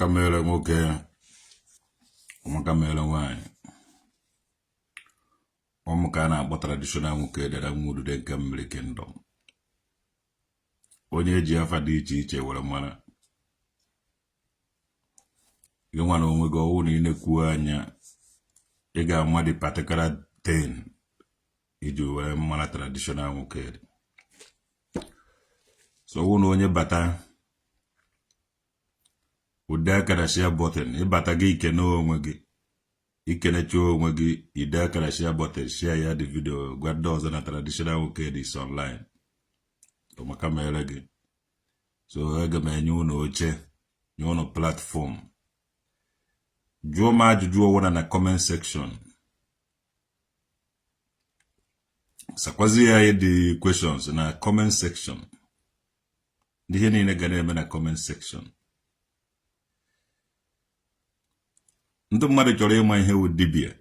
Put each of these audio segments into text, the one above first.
Ọmaka mere nwoke, ọmaka mere nwaanyị. Ọ mụ ka a na-akpọ traditional nwoke dara nwa udude nke mmiri kingdom, onye eji afa dị iche iche were mara. Gị nwa na onwe gị, ọwụ na ị na-ekwu anya, ị ga-ama the particular thing iji were mara traditional nwoke. So ọwụ na onye bata, ụdị akara share button, ịbata gị ikene onwe gị, ikenecha onwe gị, ide akara share button, share ya the video, gwa ndị ọzọ na traditional nwoke is online. Ọmaka mere gị. So aga m enye unu oche, nye unu platform, jụọ m ajụjụ ọwụna na comment section, sakwazi ya anyị the questions na comment section. Ihe niile ga na-eme na comment section. Ndị mmadụ chọrọ ịma ihe wụ dibịa,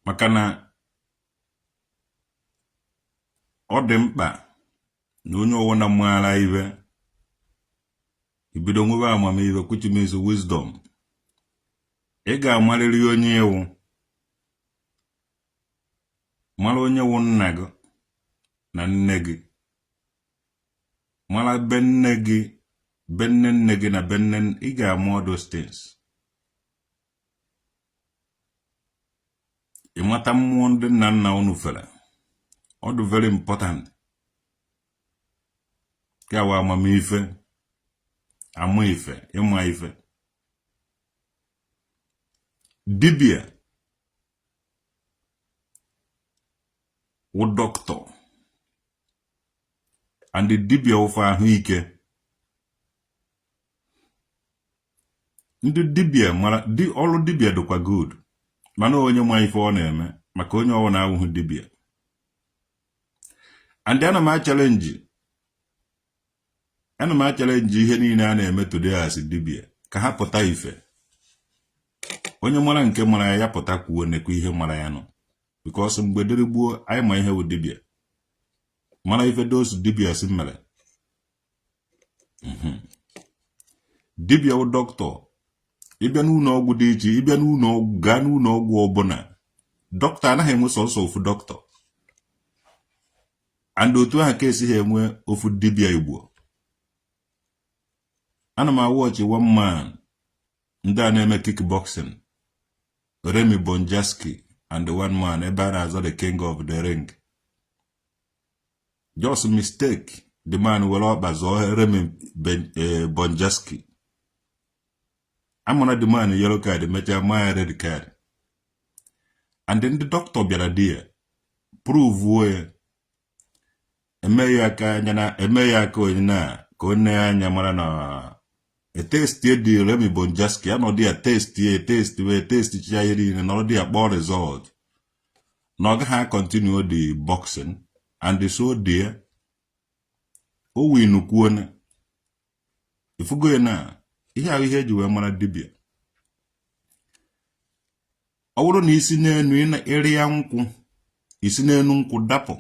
maka na ọ dị mkpa na onye ọwụna maara ive ibido nwebe amamihe, which means wisdom. Ị ga-amarịrị onye ị wụ, mara onye wụ nna gị na nne gị, mara be nne gị, be nne nne gị na be nne. Ị ga-ama all those things. Ịmata mmụọ ndị nna nna unu fere, ọ dị very important. Ka wa amamife, ama ife, ịma ife. Dibia wụ dọkịta, and dibia wụ for ahụike. Ndị dibia mara di ọrụ dibia dịkwa good, mana onye ma ife ọ na-eme, maka onye ọwụna awụghị dibia. And ana m a-challenge, ana m a-challenge ihe niile a na-eme today as dibia ka ha pụta ife. Onye mara nke mara ya, ya pụta kwuo nekwa ihe mara ya nọ, because mgbe dịrị gboo, anyị ma ihe wụ dibia, mara ife those dibias mere. Dibia wụ dọkịta. Ịbịa n'ụlọ ọgwụ dị iche, ịbịa n'ụlọ ọgwụ, gaa n'ụlọ ọgwụ ọbụla, dọkịta anaghị enwe sọsọ ofu dọkịta, and otu ahụ ka esighị enwe ofu dibia Igbo. Ana m a-watch one man, ndị a na-eme kickboxing, Remy Bonjasky and one man ebe a na-azọ the king of the ring. Just mistake, the man were ọkpa zọọ Remy Bonjasky. Amara the man yellow card, mechaa maa ya red card, and ndị dọkịta bịara di ya prove ya, eme ya aka anya na eme ya aka onye na ka o nee anya mara na etestie dị Remy Bonjasky anọdụ ya testie, test wee testicha ihe niile, nọrọ dị ya kpọọ result na ọ gaghị continue the boxing, and so there o win kwuo. Ifugo ya na ihe ahụ ihe eji wee mara dibịa. Ọ bụrụ na isi n'enu ịrịa nkwụ, isi n'enu nkwụ dapụ,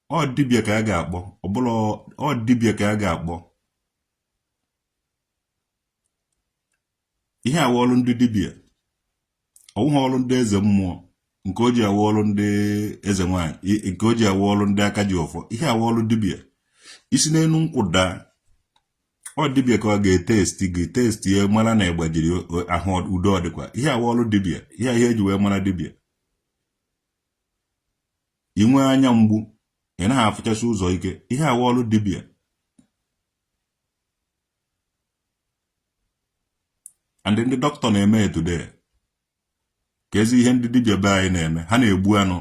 ọ dibịa ka a ga-akpọ. Ọ bụrụ ọ dibịa ka a ga-akpọ. Ihe awa ọrụ ndị dibịa, ọwụghị ọrụ ndị eze mmụọ, nke o ji awa ọrụ ndị eze nwaanyị, nke o ji awa ọrụ ndị aka ji ọfọ. Ihe awa ọrụ dibịa. Isi n'elu nkwụ daa, ọ dibịa ka ọ ga-etesti gị, testi ya mara na ịgbajiri ahụ, udo ọ dịkwa. Ihe awa ọrụ dibịa, ihe ihe eji wee mara dibịa. I nwee anya mgbu, ị naghị afụchasị ụzọ ike, ihe awa ọrụ dibịa. And ndị dọkịta na-eme today ka ezi ihe ndị dibịa be anyị na-eme, ha na-egbu anụ.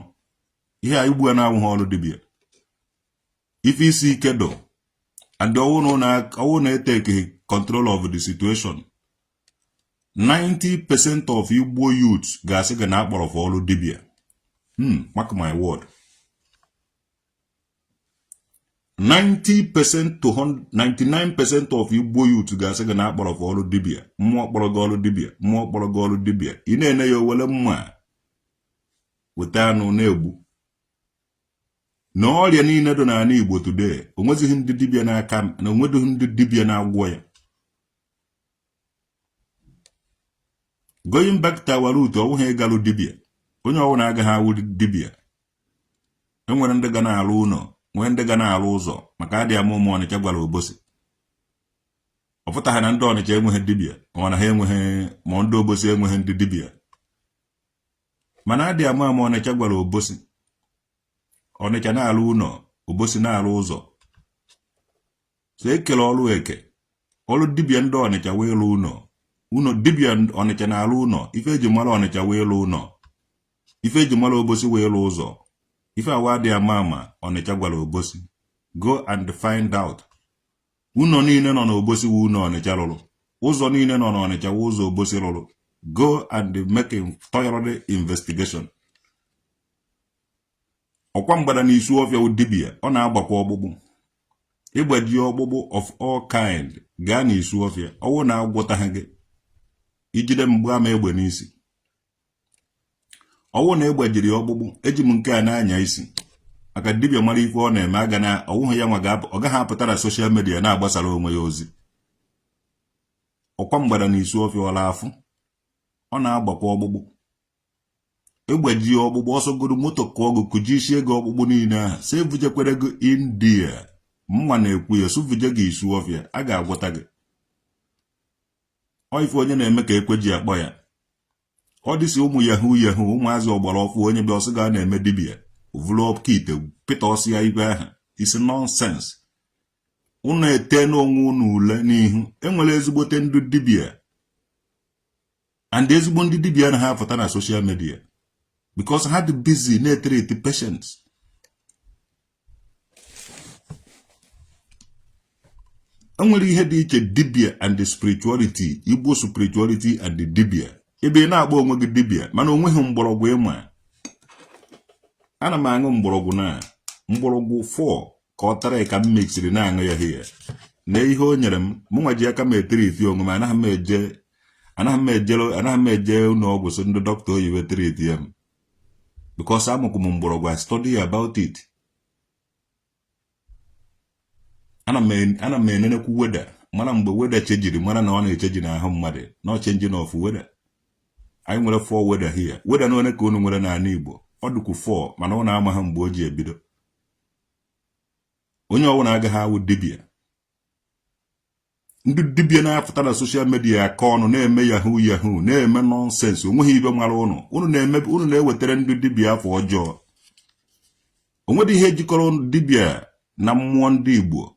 Ihe a igbu anụ awụghị ọrụ dibịa. Ife isi ike do, and ọwụ na etake control of the situation, 90% of Igbo youths ga-asị gị na akpọrọ for ọrụ dibịa. Mark my word, 90% to 99% of Igbo youth ga-asị gị na akpọrọ for ọrụ dibịa. Mmụọ kpọrọ gị ọrụ dibịa, mmụọ kpọrọ gị ọrụ dibịa. Ị na-ene ya, owele mma weta anụ na-egbu Na ọrịa niile dị n'ala Igbo today, onwezighị ndị dibịa n'aka na onwedịghị ndị dibịa na-agwọ ya. Going back to our root, ọ bụghị ịgalụ dibịa. Onye ọbụla agaghị awụ dibịa. Enwere ndị ga na-alụ ụlọ, nwee ndị ga na-alụ ụzọ, maka adị ama ụmụ Ọnịcha gwara Obosi. Ọ pụtaghị na ndị Ọnịcha enweghị dibịa, ma na ha enweghị, ma ndị Obosi enweghị ndị dibịa. Mana adị ama ama Ọnịcha gwara Obosi, Ọnịcha na-alụ ụlọ, Obosi na-alụ ụzọ. So ekele ọrụ eke ọrụ dibịa ndị Ọnịcha wee lụ ụlọ ụlọ. Dibịa Ọnịcha na-alụ ụlọ, ife eji mara Ọnịcha wee lụ ụlọ, ife eji mara Obosi wee lụ ụzọ. Ife awa adị ama ama Ọnịcha gwara Obosi. Go and find out. Ụlọ niile nọ n'Obosi wụ ụlọ Ọnịcha rụrụ. Ụzọ niile nọ n'Ọnịcha wụ ụzọ Obosi rụrụ. Go and make a thorough investigation. Ọkwa mgbada na isu ọfịa wụ dibịa, ọ na-agbakwa ọkpụkpụ. Ịgbaji ọkpụkpụ of all kind, gaa na isu ọfịa. Ọwụ na agwọtaghị gị, ijide mgbe ama egbe n'isi. Ọwụ na ịgbajiri ọkpụkpụ, eji m nke a na-anya isi, maka dibịa mara ife ọ na-eme aga na ọwụghị ya nwa ọ gaghị apụta na social media na-agbasara onwe ya ozi. Ọkwa mgbada na isu ọfịa ọla afụ, ọ na-agbakwa ọkpụkpụ. Ịgbaji ọkpụkpụ, ọsọgoro moto kụọ gị, kụji isi ego ọkpụkpụ niile ahụ, si ebujekwere gị India. Mma na-ekwu ya, suvuje gị isu ọfịa, a ga-agwọta gị. Ọ ife onye na-eme ka ekwe ji akpọ ya. Ọ dịsị ụmụ yahoo yahoo, ụmụazị ọgbara ọfụ, onye bịa ọsị ga na-eme dibịa ovulu ọkite pịta ọsị ya ibe ahụ isi nonsense. Unu ete n'onwe unu ule n'ihu. Enwere ezigbote ndị dibịa, and ezigbo ndị dibịa anaghị apụta na social media because ha dị busy na-etreat patients. Enwere ihe dị iche, dibia and the spirituality, Igbo spirituality and the dibia. Ebe ị na-akpọ onwe gị dibia mana onweghị mgbọrọgwụ ịma. Ana m aṅụ mgbọrọgwụ na mgbọrọgwụ 4 ka ọ tara ka m mixiri na-aṅụ ya hie na ihe o nyere m. Mụnwa ji aka m etreat onwe m. Anaghị m eje ụlọ ọgwụ so ndị dọkịta oyibo treat ya m, because amụkwụ m mgbọrọgwụ. I study about it. Ana m enenekwu weather, mara mgbe weather changeri, mara na ọ na-echange n'ahụ mmadụ, na ọ changing of weather. Anyị nwere four weather here. Weather na one ka unu nwere n'ala Igbo, ọ dịkwu four, mana ọ na-amaghị mgbe o ji ebido. Onye ọbụla agaghị awụ dibịa. Ndị dibịa na-apụta na social media aka ọnụ na-eme yahoo yahoo, na-eme nonsense, onweghị ibe mara ụnụ. Unu na-eme, unu na-ewetara ndị dibịa afọ ọjọọ. Onwedị ihe jikọrọ dibịa na mmụọ ndị Igbo.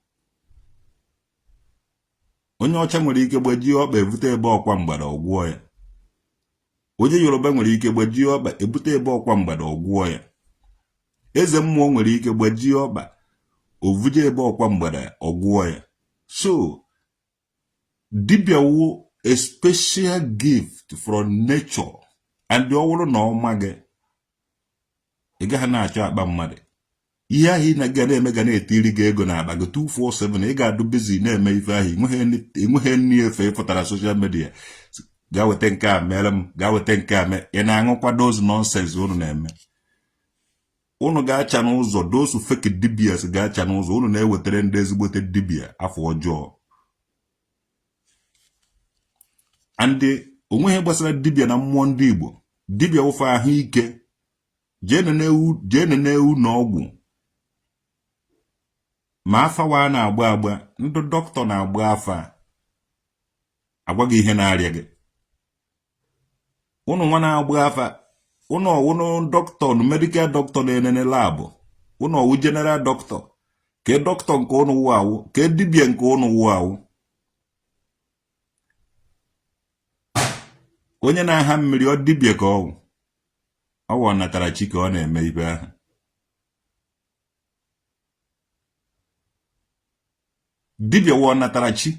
Onye ọcha nwere ike gbajie ọkpa, ebute ebe ọkwa mgbada, ọgwụọ ya. Onye Yoruba nwere ike gbajie ọkpa, ebute ebe ọkwa mgbada, ọgwụọ ya. Eze mmụọ nwere ike gbajie ọkpa, ovuje ebe ọkwa mgbada, ọgwụọ ya. So dibịa wụ a special gift from nature, and ọ bụrụ na ọ ma gị, ị gaghị na-achọ akpa mmadụ. Ihe ahụ ị na-ga na-eme ga na-etiri gị ego n'akpa gị 247. Ị ga-adụ busy na-eme ife ahụ, enweghị nri efe. Ịfụtara social media, gaa weta nke a mere m, gaa weta nke a mee. Ị na-aṅụkwa those nonsense unu na-eme. Unu ga-acha n'ụzọ. Those fake dibias ga-acha n'ụzọ. Unu na-ewetara ndị ezigbote dibia afọ ọjọọ, and onweghị gbasara dibia na mmụọ ndị Igbo. Dibia wụfe ahụike. Jee nene ewu na ọgwụ ma afa wa na-agba agba. Ndị dọkịta na-agba afa, agwa gị ihe na-arịa gị. Ụnụ nwa na-agba afa, ụnụ ọwụnụ dọkịta, medical doctor na-enene lab, ụnụ ọwụ general doctor, ke dọkịta nke ụnụ wụ awụ, ke dibịa nke ụnụ wụ awụ. Onye na-aha mmiri, ọ dibịa ka ọwụ? Ọwụ ọ natara chi ka ọ na-eme ibe ahụ. Dibịa wụ ọ natara chi.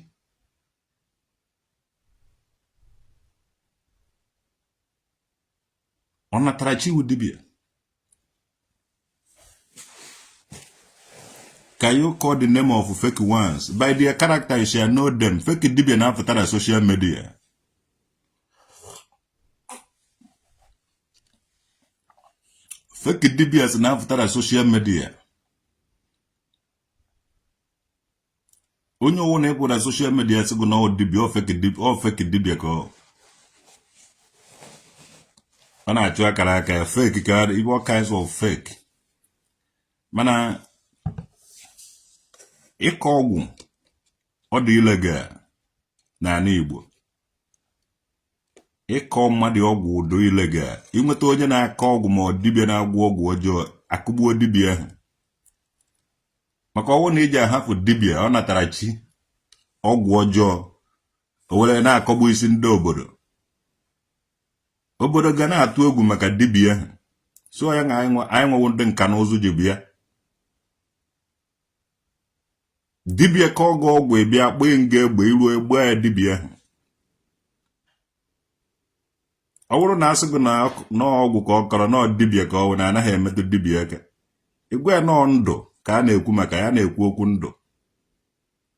Ọ natara chi wụ dibịa. Can you call the name of fake ones? By their character you shall know them. Fake dibịa na-apụta na social media. Fake dibias na-apụta na social media. Onye ọwụna ị fụ na social media sị gị na ọ dibịa, ọ fake dibịa ka ọ na-achụ akara aka ya, fake ka ibe, all kinds of fake. Mana ịkọ ọgwụ, ọ dị illegal n'ala Igbo. Ịkọ mmadụ ọgwụ dị illegal. I nweta onye na-akọ ọgwụ ma ọ dibịa na-agwọ ọgwụ ọjọọ, akụgbuo dibịa ahụ. Maka ọ wụ na iji ahapụ dibịa ọ natara chi ọgwụ ọjọọ, o were na-akọgbu isi ndị obodo, obodo ga na-atụ egwu maka dibịa ahụ. So ya na anyị nwewo ndị nka na ụzụ ji bịa dibịa kọọ gị ọgwụ, ị bịa kpee nga egbe iruo egbe ya dibịa ahụ. Ọ bụrụ na asị gị na ọgwụ ka ọ kọrọ, na dibịa ka ọ bụ, na anaghị emetụ dibịa aka, ị gwa ya na ọ ndụ ka a na-ekwu maka ya, na-ekwu okwu ndụ.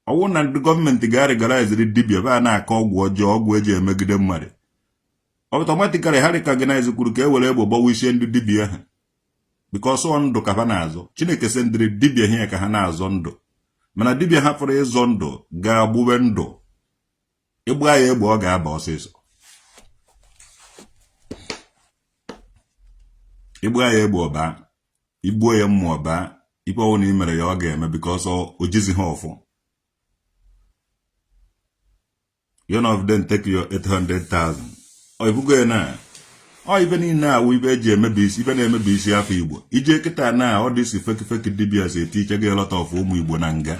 Ọ wụ na ndị gọọmenti ga-alegaliziri dibịa ba na-akọ ọgwụ ọjọọ, ọgwụ eji emegide mmadụ, automatically ha recognize kwuru ka e were egbe gbawa isi ndị dibịa ha, because ọ ndụ ka ha na-azọ. Chineke sendịrị dibịa here ka ha na-azọ ndụ, mana dibịa hapụrụ ịzọ ndụ ga-agbube ndụ. Ị gbaa ya egbe, ọ ga-aba ọsịsọ. Ị gbaa ya egbe, ọ baa. I gbuo ya mma, ọ baa. Ife ọwụna i mere ya, ọ ga-eme, because o jizi ha ọfọ. One of them take your 800,000. Ọ ibugo ya na ọ ife niile awụ ife eji emebi isi, ife na-emebi isi afọ Igbo. Ije kịta na ọ dị si fake fake dibịa si eti iche gị lot of ụmụ Igbo na nga,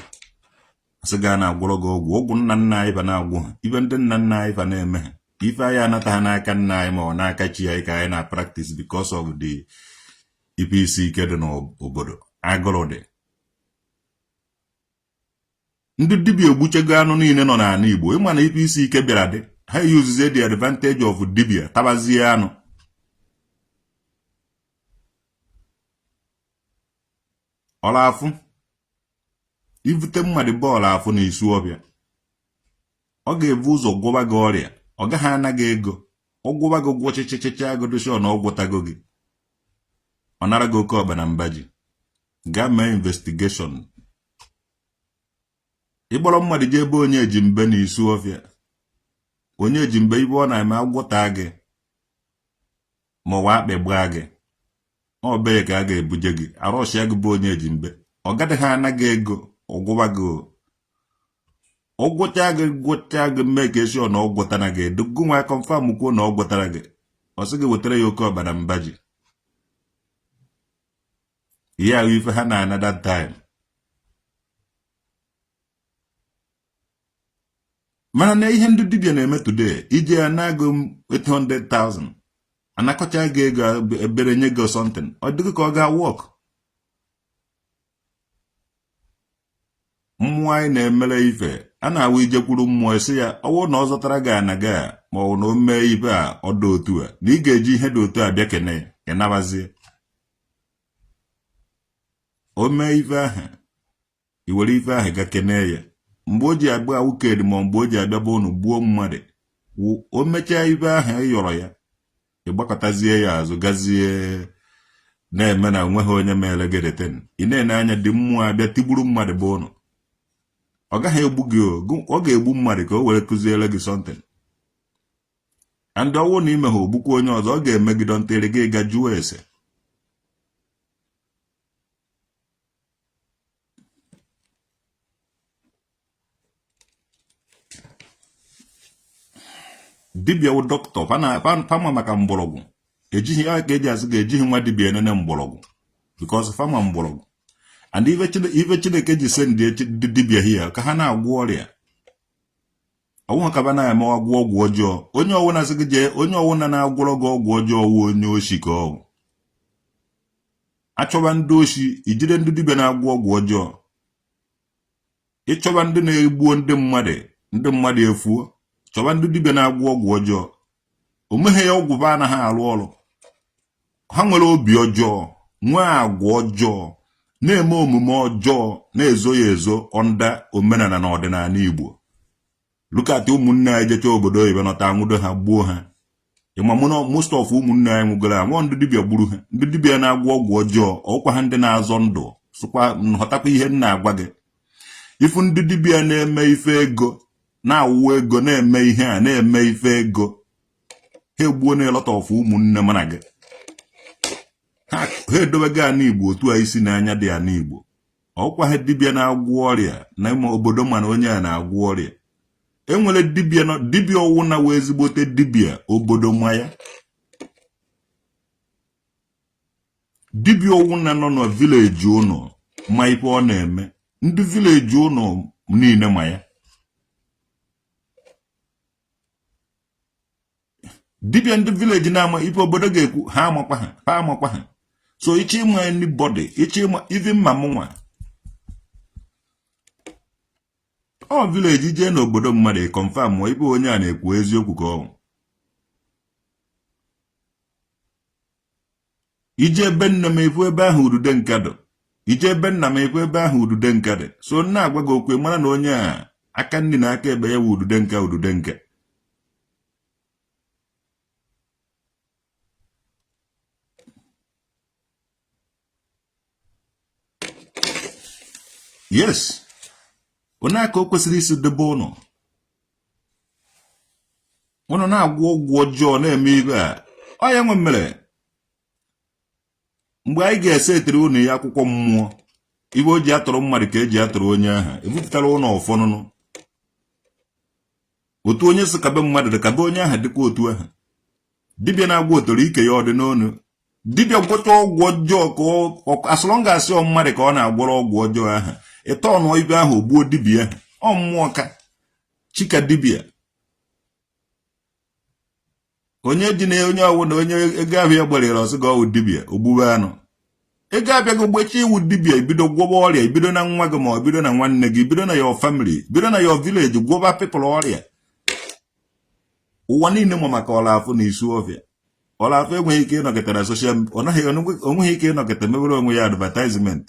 asị ga na-agwọrọ gị ọgwụ, ọgwụ nna nna anyị ba na-agwụ ha, ife ndị nna nna anyị ba na-eme ha, ife anyị anata ha n'aka nna anyị ma ọ n'aka chi anyị ka anyị na practice because of the ife isi ike dị n'obodo, agụrụ dị. Ndị dibịa egbuchego anụ niile nọ n'ala Igbo. Ịma na ife isi ike bịara dị, ha yuzizie the advantage of dibịa tabazie anụ. Ọla afụ ivute mmadụ bọọlụ afụ na isu ọbịa, ọ ga-ebu ụzọ gwọba gị ọrịa, ọ gaghị ana gị ego. Ọ gwọba gị gwọ chichichichi agodoshi ọ na ọ gwọtago gị, ọ nara gị oke ọkpa na mba ji. Gaa mee investigation. Ịkpọrọ mmadụ jee ebe onye ji mbe na isu ọfịa, onye ji mbe, ibe ọ na-eme, agwọta gị ma ọ wa akpị gbaa gị, ọ be ya ka a ga-ebuje gị, arọshịa gị bụ onye ji mbe. Ọ gadịghị ana gị ego, ọgwụwa gị, ọ gwọcha gị, gwọcha gị, mee ka esi ọ na ọ gwọtara gị, gụnwa confirm kwuo na ọ gwọtara gị, ọ sị gị wetara ya oke ọkpa na mba ji. Ihe ahụ ife ha na-ana that time. Mana na ihe ndị dibịa na-eme today, ije ya na-agụ 800,000, anakọcha gị ego, ebere nye gị something, ọ dịghị ka ọ ga-work. Mmụọ anyị na-emere ife a na-awụ, ijekwuru mmụọ, sị ya ọ wụ na ọ zọtara gị ana gị a, ma ọ bụ na o mee ife a, ọ dị otu a, na ị ga-eji ihe dị otu a bịa kene ya, ị nabazie. O mee ife ahụ, i were ife ahụ ga kene ya. Mgbe o ji agba awuked, ma mgbe o ji abịa bụ unu gbuo mmadụ, o mechaa ife ahụ ị yọrọ ya, ị gbakọtazie ya azụ, gazie na-eme na onweghị onye mere gị reten. Ị na-ene anya dị mmụọ abịa tigburu mmadụ bụ ụnụ. Ọ gaghị egbu gị, ọ ga-egbu mmadụ ka o were kụziere gị something. And ọ wụ na ime ha ogbukwa onye ọzọ, ọ ga-emegide ntịrị gị ga jụọ ese. Dibịa wụ dọkịta, fa ma maka mgbọrọgwụ. Ejighị ya ka eji asị ga ejighị nwa dibịa enene mgbọrọgwụ, because fa ma mgbọrọgwụ. And ife Chineke ji send ndị dibịa here ka ha na-agwọ ọrịa, ọnwụ ka ba na-eme ọgwụ ọgwụ ọjọọ. Onye ọwụna sị gị jee, onye ọwụna na-agwọrọ gị ọgwụ ọjọọ wụ onye oshi ka ọgwụ. Achọba ndị oshi, ijide ndị dibịa na-agwọ ọgwụ ọjọọ. Ịchọba ndị na-egbuo ndị mmadụ, ndị mmadụ efuo, chọba ndị dibịa na-agwọ ọgwụ ọjọọ. O meghe ya, ọgwụ ba anaghị arụ ọrụ. Ha nwere obi ọjọọ, nwee agwa ọjọọ, na-eme omume ọjọọ, na-ezo ya ezo under omenala na ọdịnala Igbo. Look at ụmụnne anyị jecha obodo oyibo nọta, anwụdo ha, gbuo ha. Ịma mụ na most of ụmụnne anyị nwụgoro anwụ, ndị dibịa gburu ha, ndị dibịa na-agwọ ọgwụ ọjọọ, ọkwa ha ndị na-azọ ndụ. Sụkwa nghọtakwa ihe m na-agwa gị. Ifu ndị dibịa na-eme ife ego, na-awụ ego, na-eme ihe a, na-eme ife ego, ha egbuo na lot of ụmụnne mana gị ha edobego ana Igbo otu a isi n'anya dị ana Igbo. Ọkwa ha dibịa na-agwọ ọrịa na ime obodo, mana onye a na-agwọ ọrịa enwere dibịa dibịa ọwụ na wee ezigbote dibịa obodo ma ya. Dibịa ọwụna nọ na village ụnụ ma ife ọ na-eme, ndị village ụnụ niile ma ya. Dibịa ndị village na-ama ife obodo ga-ekwu, ha amakwa ha, ha amakwa ha. So ịchọ ịma anybody, ịchọ ịma even ma mụnwa ọ village jee n'obodo mmadụ, confirm ife onye a na-ekwu eziokwu ka ọ ije ebe nne m efu ebe ahụ udude nka dụ, ije ebe nna m efu ebe ahụ udude nka dị. So nna agwa gị okwu, mara na onye a aka nri na aka ekpe ya wụ udude nka, udude nka. Yes, onye aka o kwesịrị isi debe ụnụ, ụnụ na-agwọ ọgwụ ọjọọ na-eme ibe a ọ ya nwe mere mgbe anyị ga-esetịrị ụnụ ya akwụkwọ mmụọ ibe o ji atụrụ mmadụ ka eji atụrụ onye ahụ ebupụtara ụnụ ọfọnụnụ otu onye si kabe mmadụ dị kabe onye ahụ dịkwa otu ahụ. Dibịa na-agwọ otoro ike ya ọ dị n'onu. Dibịa gwọcha ọgwụ ọjọọ ka as long as ọ mmadụ ka ọ na-agwọrọ ọgwụ ọjọọ ahụ, ịtọ ọnụ ibe ahụ gbuo dibịa ọ mmụọ ka chika dibịa onye ji na onye ọwụ na onye ego ahụ ya gbarịrị ọsị ga ọwụ dibịa ogbube anụ ego abịaghị gbechi iwu dibịa ibido gwọba ọrịa, ibido na nwa gị ma ọ bido na nwanne gị, bido na your family, bido na your village gwọba people ọrịa. Ụwa niile ma maka Ọlafụ na Isuọfịa. Ọlafụ enweghị ike ịnọkịta na social, ọ naghị onweghị ike ịnọkịta mewere onwe ya advertisement.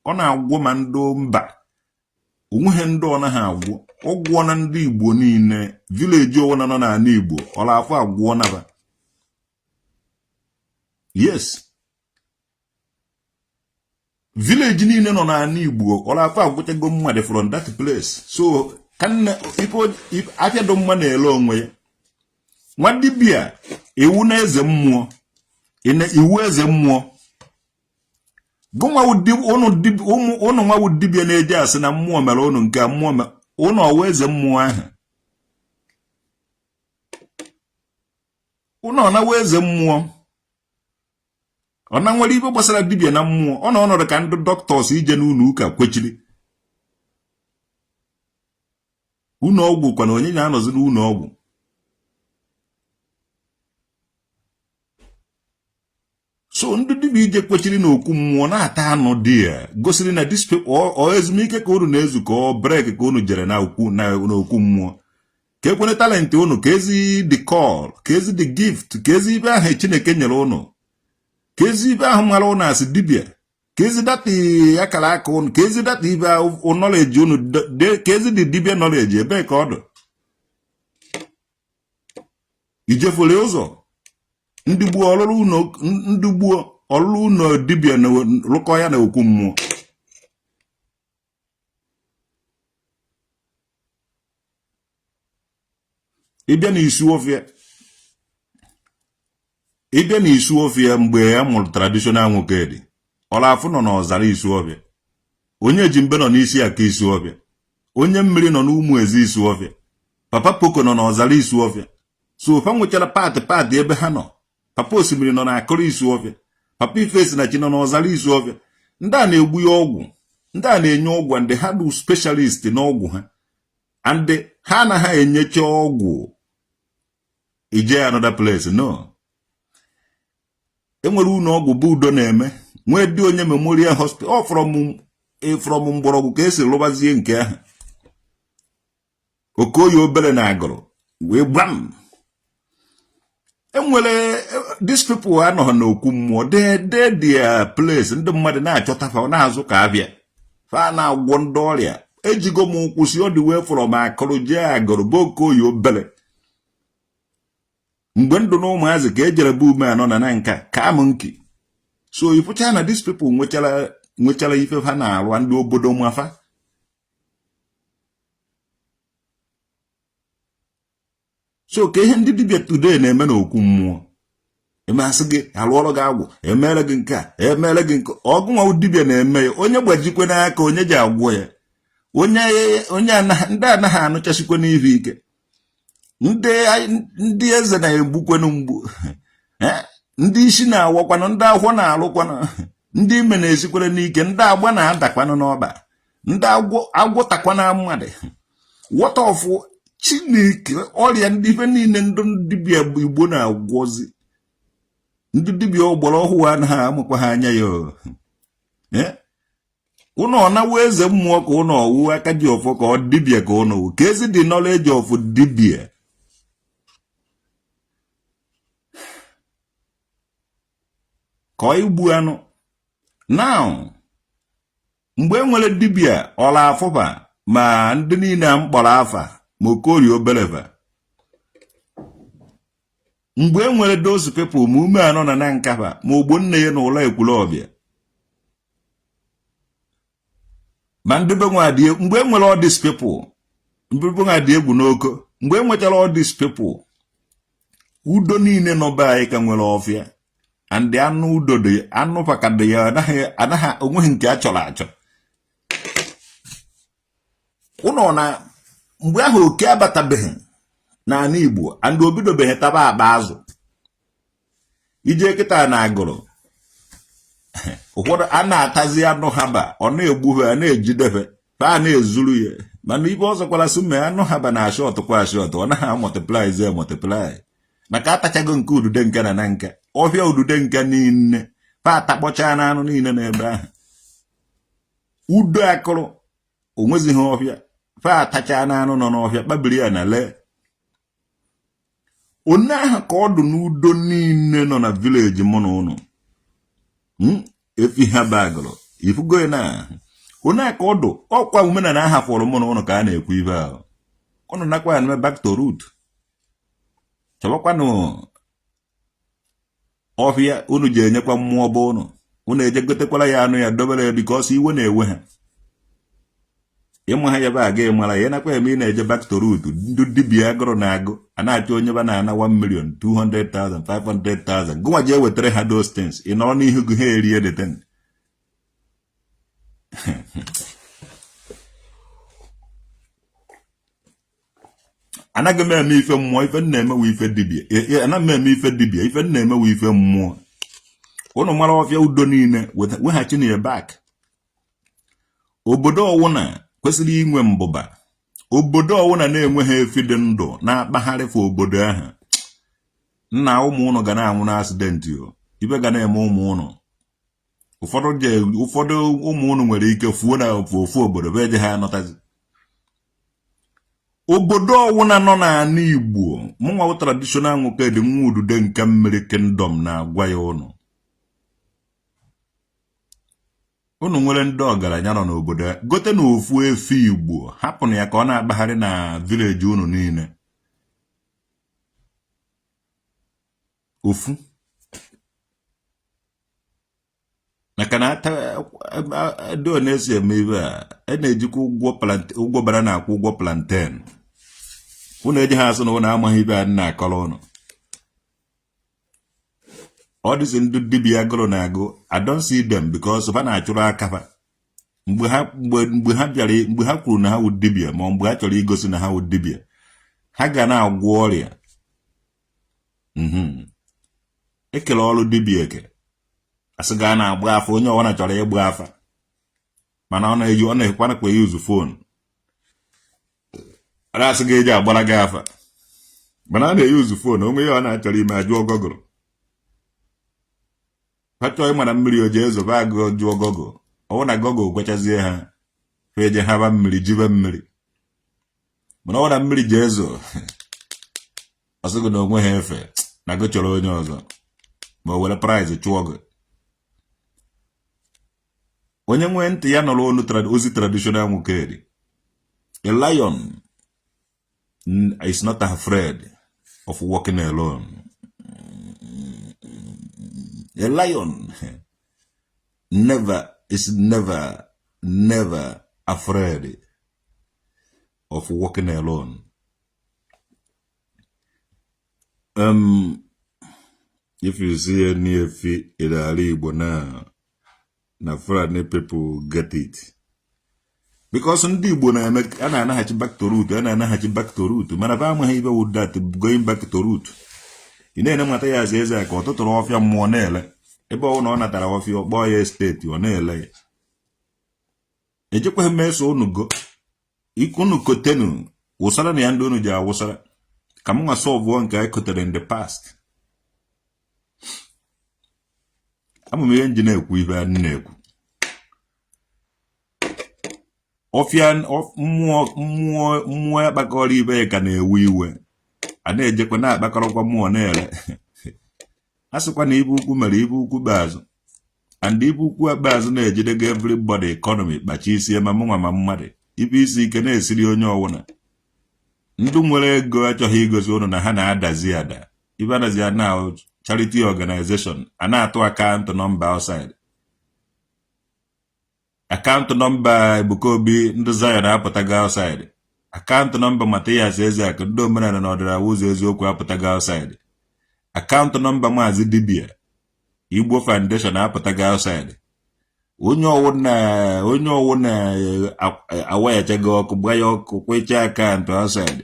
Ọ na-agwọ ma ndị mba onweghị ndị ọ naghị agwọ ọgwụọ na ndị Igbo niile, village ọwụna nọ n'ala Igbo Ọlafụ agwụọ naba. Yes, village niile nọ n'ala Igbo Ọlafụ agwụchago mmadụ from that place. So ka nne ife afịa dị mma na-ele onwe ya. Nwa dibịa iwu na eze mmụọ, iwu eze mmụọ ụnụ nwawu dibịa na-eji asị na mmụọ mere ụnụ nke mmụọ ụnụ ọwa eze mmụọ ahụ, ụnụ ọ nawa eze mmụọ, ọ na nwere ibe gbasara dibịa na mmụọ. Ọ na ọnọdụ ka ndị doctors ije n'ụlọ ụka kwechiri ụlọ ọgwụ kwana onye na-anọzi n'ụlọ ọgwụ. So ndị dibịa ije kwechiri n'okwu mmụọ na-ata anụ dị ya gosiri na this people ọ ezumike ka unu na-ezu ka ọ break ka unu jere na okwu mmụọ ka ekwere talent unu, ka ezi the call, ka ezi the gift, ka ezi ibe ahụ Chineke nyere unu, ka ezi ibe ahụ mara unu asị dibịa, ka ezi that akara aka unu, ka ezi that ibe knowledge unu, ka ezi the dibịa knowledge ebee ka ọ dụ ijefere ụzọ ndị gbuo ọlụlụ ụlọ, ndị gbuo ọlụlụ ụlọ dibịa na lụkọ ya na okwu mmụọ. Ịbịa na Isuọfịa, ịbịa na Isuọfịa mgbe a mụrụ traditional nwoke dị Ọlafụ nọ n'ọzara Isuọfịa, onye ji mbe nọ n'isi aka Isuọfịa, onye mmiri nọ n'ụmụ ezi Isuọfịa, Papa Poko nọ n'ọzara Isuọfịa. So fa nwechara part part ebe ha nọ. Papa Osimiri nọ n'akụrụ Isuọfịa, Papa Ifesinachi nọ n'ọzara Isuọfịa. Ndị a na-egbu ya ọgwụ, ndị a na-enye ọgwụ, and ha bụ specialist n'ọgwụ ha, and ha anaghị enyecha ọgwụ ije another place. No, enwere ụlọ ọgwụ bụ udo na-eme nwee dị onye memorial hospital ọ from mgbọrọgwụ ka esi lụbazie nke ahụ. Okoye obere na agụrụ wee gbam enwere these people anọghị n'okwu mmụọ de their place. Ndị mmadụ na-achọta fa na-azụ ka abịa fa na-agwọ ndị ọrịa. Ejigo m ụkwụ si ọ dị wee from akụrụ jee agụrụ bụ Okoye obere mgbe ndụ na ụmụazị ka ejere bụ ume anọ na nka ka amụ nki. So ịfụcha na these people nwechara ife ha na-arụ ndị obodo mafa. So ka ihe ndị dibịa today na-eme n'okwu mmụọ, emasị gị alụọrọ gị agwụ, emere gị nke a, emere gị nke ọ gụnwa dibịa na-eme ya. Onye gbajikwe n'aka, onye ji agwọ ya, onye onye ndị anaghị anụchasikwe n'ihe ike, ndị eze na-egbukwenụ mgbu, ndị isi na-awakwanụ, ndị ahụ na-alụkwanụ, ndị ime na-esikwere n'ike, ndị agba na-adakwanụ n'ọba, ndị agwọtakwana mmadụ. What of Chineke ọrịa ndị ife niile ndị dibịa Igbo na-agwọzi? Ndị dibịa ọgbara ọhụụ anaghị amakwa ha anya ya. Ụnụ ọ na-awụ eze mmụọ ka ụnụ ọwụ aka ji ọfọ ka ọ dibịa ka ụnụ wụ ka ezi the knowledge of dibịa. Ka ọ igbu anụ. Now, mgbe e nwere dibịa ọla afụba ma ndị niile a m kpọrọ afa ma Okorie Obeleva, mgbe e nwere those people ma ume anọ na na nkaba ma ogbo nne ya na ụlọ Ekwulọbịa ma ndị be nwa dị, mgbe e nwere all these people, ndị be nwa dị egwu n'oko, mgbe e nwechara all these people, udo niile nọ be anyị ka nwere ọfịa and anụ udo dị, anụ paka dị ya, anaghị anaghị onweghị nke a chọrọ achọ. Ụnọ na mgbe ahụ oke abatabeghị n'ala Igbo and o bidobeghị taba akpa azụ. Ije kịta na Agụrụ, ụfọdụ a na-atazi anụ haba, ọ na-egbu ha, na-ejidebe ha, na-ezuru ya. Mana ibe ọzọkwara sị mee anụ haba na ashọt kwa ashọt, ọ naghị amultiply zi emultiply maka atachago nke udude nke na na nka ọfịa udude nke niile fa atakpọcha na anụ niile n'ebe ahụ. Udo akụrụ onwezighị ọfịa, fa atacha na anụ nọ n'ọfịa, kpabiri ya na lee one ahụ ka ọ dụ n'udo niile nọ na village mụ na ụnụ. Efi ha bagụrụ ifugo na one a ka ọ dụ ọkwa omenala aha fọrọ mụ na ụnụ ka a na-ekwu ibe ahụ. Ụnụ nakwa ya na back to root, chọbakwanụ ọfịa unu ji enyekwa mmụọ bụ ụnụ, unu eje gotekwara ya anụ ya dobere ya because iwe na-ewe ha ịma ha yaba aga ịmara ya nakwa eme. Ị na-eje back to root, ndị dibịa agụrụ na-agụ a na-achọ onye ba na-ana 1 million 200,000 500,000, gụnwa ji ewetara ha those things, ị nọrọ n'ihu gị ha erie the thing. Anaghị m eme ife mmụọ, ife m na-emewe ife dibịa. Anaghị m eme ife dibịa, ife m na-emewe ife mmụọ. Ụnụ mara ọfịa udo niile weghachi na ya back. Obodo ọwụna kwesịrị inwe mbụba, obodo ọwụna na-enweghị efi dị ndụ na-akpagharị fa obodo ahụ, nna, ụmụ ụnụ ga na-anwụ na accident o, ibe ga na-eme ụmụ ụnụ. Ụfọdụ ụmụ ụnụ nwere ike fuo na ofu obodo bụ eje ha anọtazi. Obodo ọwụna nọ n'ala Igbo, mụnwa bụ traditional nwoke dị nwa udude nke mmiri kingdom na-agwa ya ụnụ, ụnụ nwere ndị ọgaranya nọ n'obodo, gote na ofu efi Igbo, hapụnụ ya ka ọ na-akpagharị na village unu niile ofu, maka na do na-esi eme ibe a, a na-ejikwa ụgwọ bara na-akwụ ụgwọ plantain. Ụnụ eji ha asụ na ụnụ amaghị ibe a na-akọrọ ụnụ. Ọ dịzi ndị dibịa agụrụ na-agụ, I don't see them because fa na-achụrụ aka fa. Mgbe ha bịara, mgbe ha kwuru na ha wụ dibịa, ma mgbe ha chọrọ igosi na ha wụ dibịa, ha ga na-agwọ ọrịa. Ekele ọrụ dibịa eke, asị ga na-agba afa, onye ọbụla chọrọ ịgba afa, mana ọ na-eji ọ na-ekwanakwa use phone, a na-asị gị eji agbara gị afa, mana a na-euse phone onwe ya, ọ na-achọrọ ime ajụọ Google. Ha chọọ ịma na mmiri o ji ezobe agụ, jụọ Google. Ọwụ na Google gwachazie ha, ha eje haba mmiri, jibe mmiri. Mana ọ na mmiri ji ezo, ọ sị gị na onwe ha efe na gị chọrọ onye ọzọ, ma o were price chụọ gị. Onye nwee ntị ya nọrọ olu ozi traditional nwoke dị. A lion is not afraid of walking alone. A lion never is never never afraid of walking alone. If you see any efi in ala Igbo now, na Fulani people get it. Because ndị Igbo na-eme a na-anaghachi back to root, a na-anaghachi back to root, mana ba amaghị ibe wụ that going back to root. Ị na-ene Mathias Ezeaku ọ tụtụrụ ọfịa mmụọ na-ele ebe ọ na ọ natara ọfịa ọ kpọọ ya estate ọ na-ele ya. Ejekwaghị m eso unu go unu kotenu wụsara na ya ndị unu ji awụsara ka m nwa solve nke anyị kotere in the past. Ama m ihe m ji na-ekwu ibe a na-ekwu. Ọfịa mmụọ mmụọ mmụọ ya kpakọrọ ibe ya ka na-ewe iwe a na-ejekwa na-akpakọrọkwa mmụọ na-ere. A sịkwa na ibe ukwu mere ibe ukwu kpeazụ and ibe ukwu ikpeazụ na-ejidego everybody economy kpacha isi ma mụnwa ma mmadụ ibe isi ike na-esiri onye ọwụna. Ndị nwere ego achọghị igosi ụnụ na ha na-adazi ada. Ibe adazi na charity organization a na-atụ account number outside account number Ebuka Obi ndị Zion apụtago outside account number Mathias Ezeaku ndị omenala na ọdịnala ụzọ eziokwu apụtago outside account number Maazị Dibia Igbo Foundation apụtago outside. Onye ọwụna onye ọwụna awayachago ọkụ gba ya ọkụ kwecha account outside.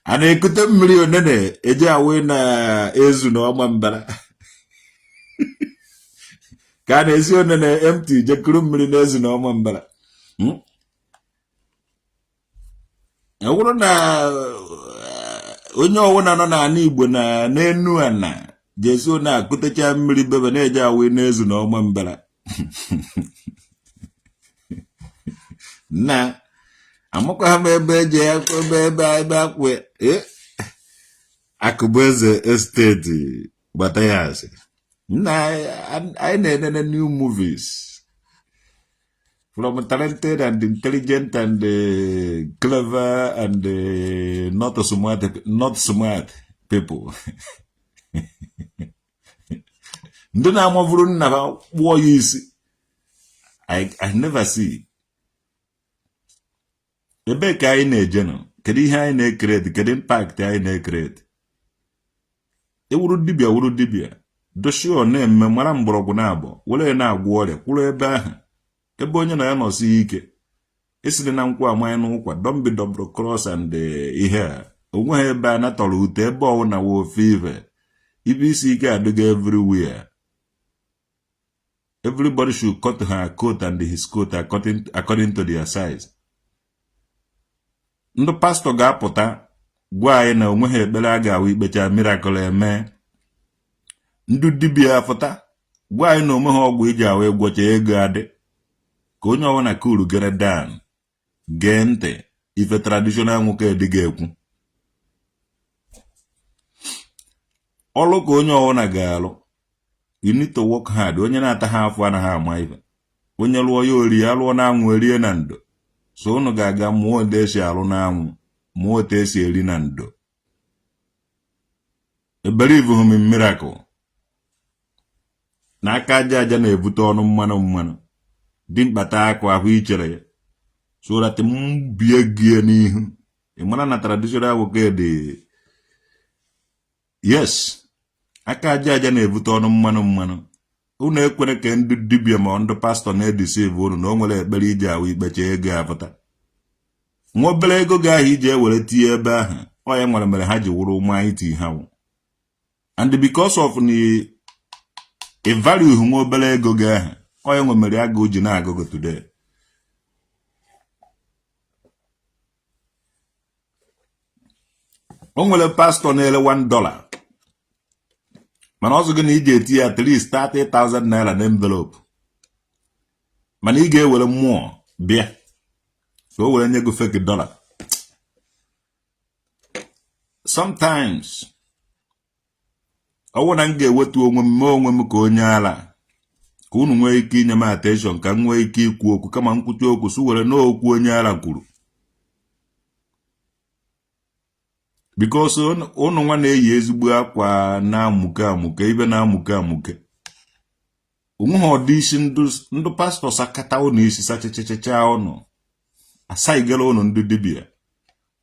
A na-ekute mmiri onene eji awụ na ezu na ọma mbara ka a na-esi onene empty jekuru mmiri na ezu na ọma mbara. Ọ bụrụ na onye ọwụna nọ n'ala Igbo na n'enu ana jesi na-akụtecha mmiri bebe na-eje awụ n'ezu na ọma mbara na amakwa m ebe eji ebe ebe ebe akwụ Akụbụeze estate gbata ya asị nna anyị na-enene new movies from talented and intelligent and clever and not smart people. Ndị na-amavuru nna ha kpụọ ya isi. I never see. Ebee ka anyị na-eje nọ? Kedu ihe anyị na-ecreate? Kedu impact anyị na-ecreate? Ị wụrụ dibịa wụrụ dibịa doshio na-eme mara mgbọrọgwụ na abụọ were na-agwọ ọrịa kwụrụ ebe ahụ ebe onye na ya nọsi ike esiri na nkwụ amanye n'ụkwa. Don't be double cross and ihe a onweghị ebe a natọrọ ute ebe ọwụna wụ ofe ife ibe isi ike adịgo everywhere. Everybody should cut her coat and his coat according to their size. Ndị pastọ ga-apụta gwa anyị na onweghị ekpere a ga-awụ ikpecha miracle eme. Ndị dibịa apụta gwa anyị na onweghị ọgwụ iji awụ ịgwọcha ego adị ka onye ọbụla cool gere down gee ntị ife traditional nwoke dị ga-ekwu ọlụ ka onye ọbụla ga-alụ. You need to work hard. Onye na-ata ha afụ anaghị ama ife. Onye lụọ ya ori ya lụọ n'anwụ erie na ndo. So unu ga-aga mụọ otu esi alụ n'anwụ, mụọ otu esi eri na ndo. Ebelieve m in miracle na aka aja aja na-ebute ọnụ mmanụ mmanụ dimkpa taa akụ ahụ ichere ya so that m bie gị n'ihu ị mara na traditional nwoke dị. Yes, aka aja aja na-ebute ọnụ mmanụ mmanụ. Unu ekwere ka ndị dibịa ma ndị pastọ na-edeceive unu na o nwere ekpere iji awụ ikpecha ego apụta. Nwa obere ego gị ahụ iji ewere tinye ebe ahụ ọ ya nwere mere ha ji wụrụ mighty ha wụ. And because of na ị value nwa obere ego gị ahụ ọ ya nwe mere agụụ ji na-agụ gị today. O nwere pastọ na-ere $1 mana ọ sị gị na ị ga-eti ya at least 30,000 naira na envelope mana ị ga-ewere mmụọ bịa ka o were nye gị fake dollar. Sometimes ọ bụrụ na m ga-ewetu onwe m mee onwe m ka onye ala ka unu nwee ike inye m attention ka m nwee ike ikwu okwu kama m kwucha okwu sị were n'okwu onye ala kwuru because unu nwa na-eyi ezigbo akwa na-amụke amụke ibe na-amụke amụke onweghị ọdị isi ndị pastọ sakata unu isi sachachacha unu asaigara unu ndị dibịa.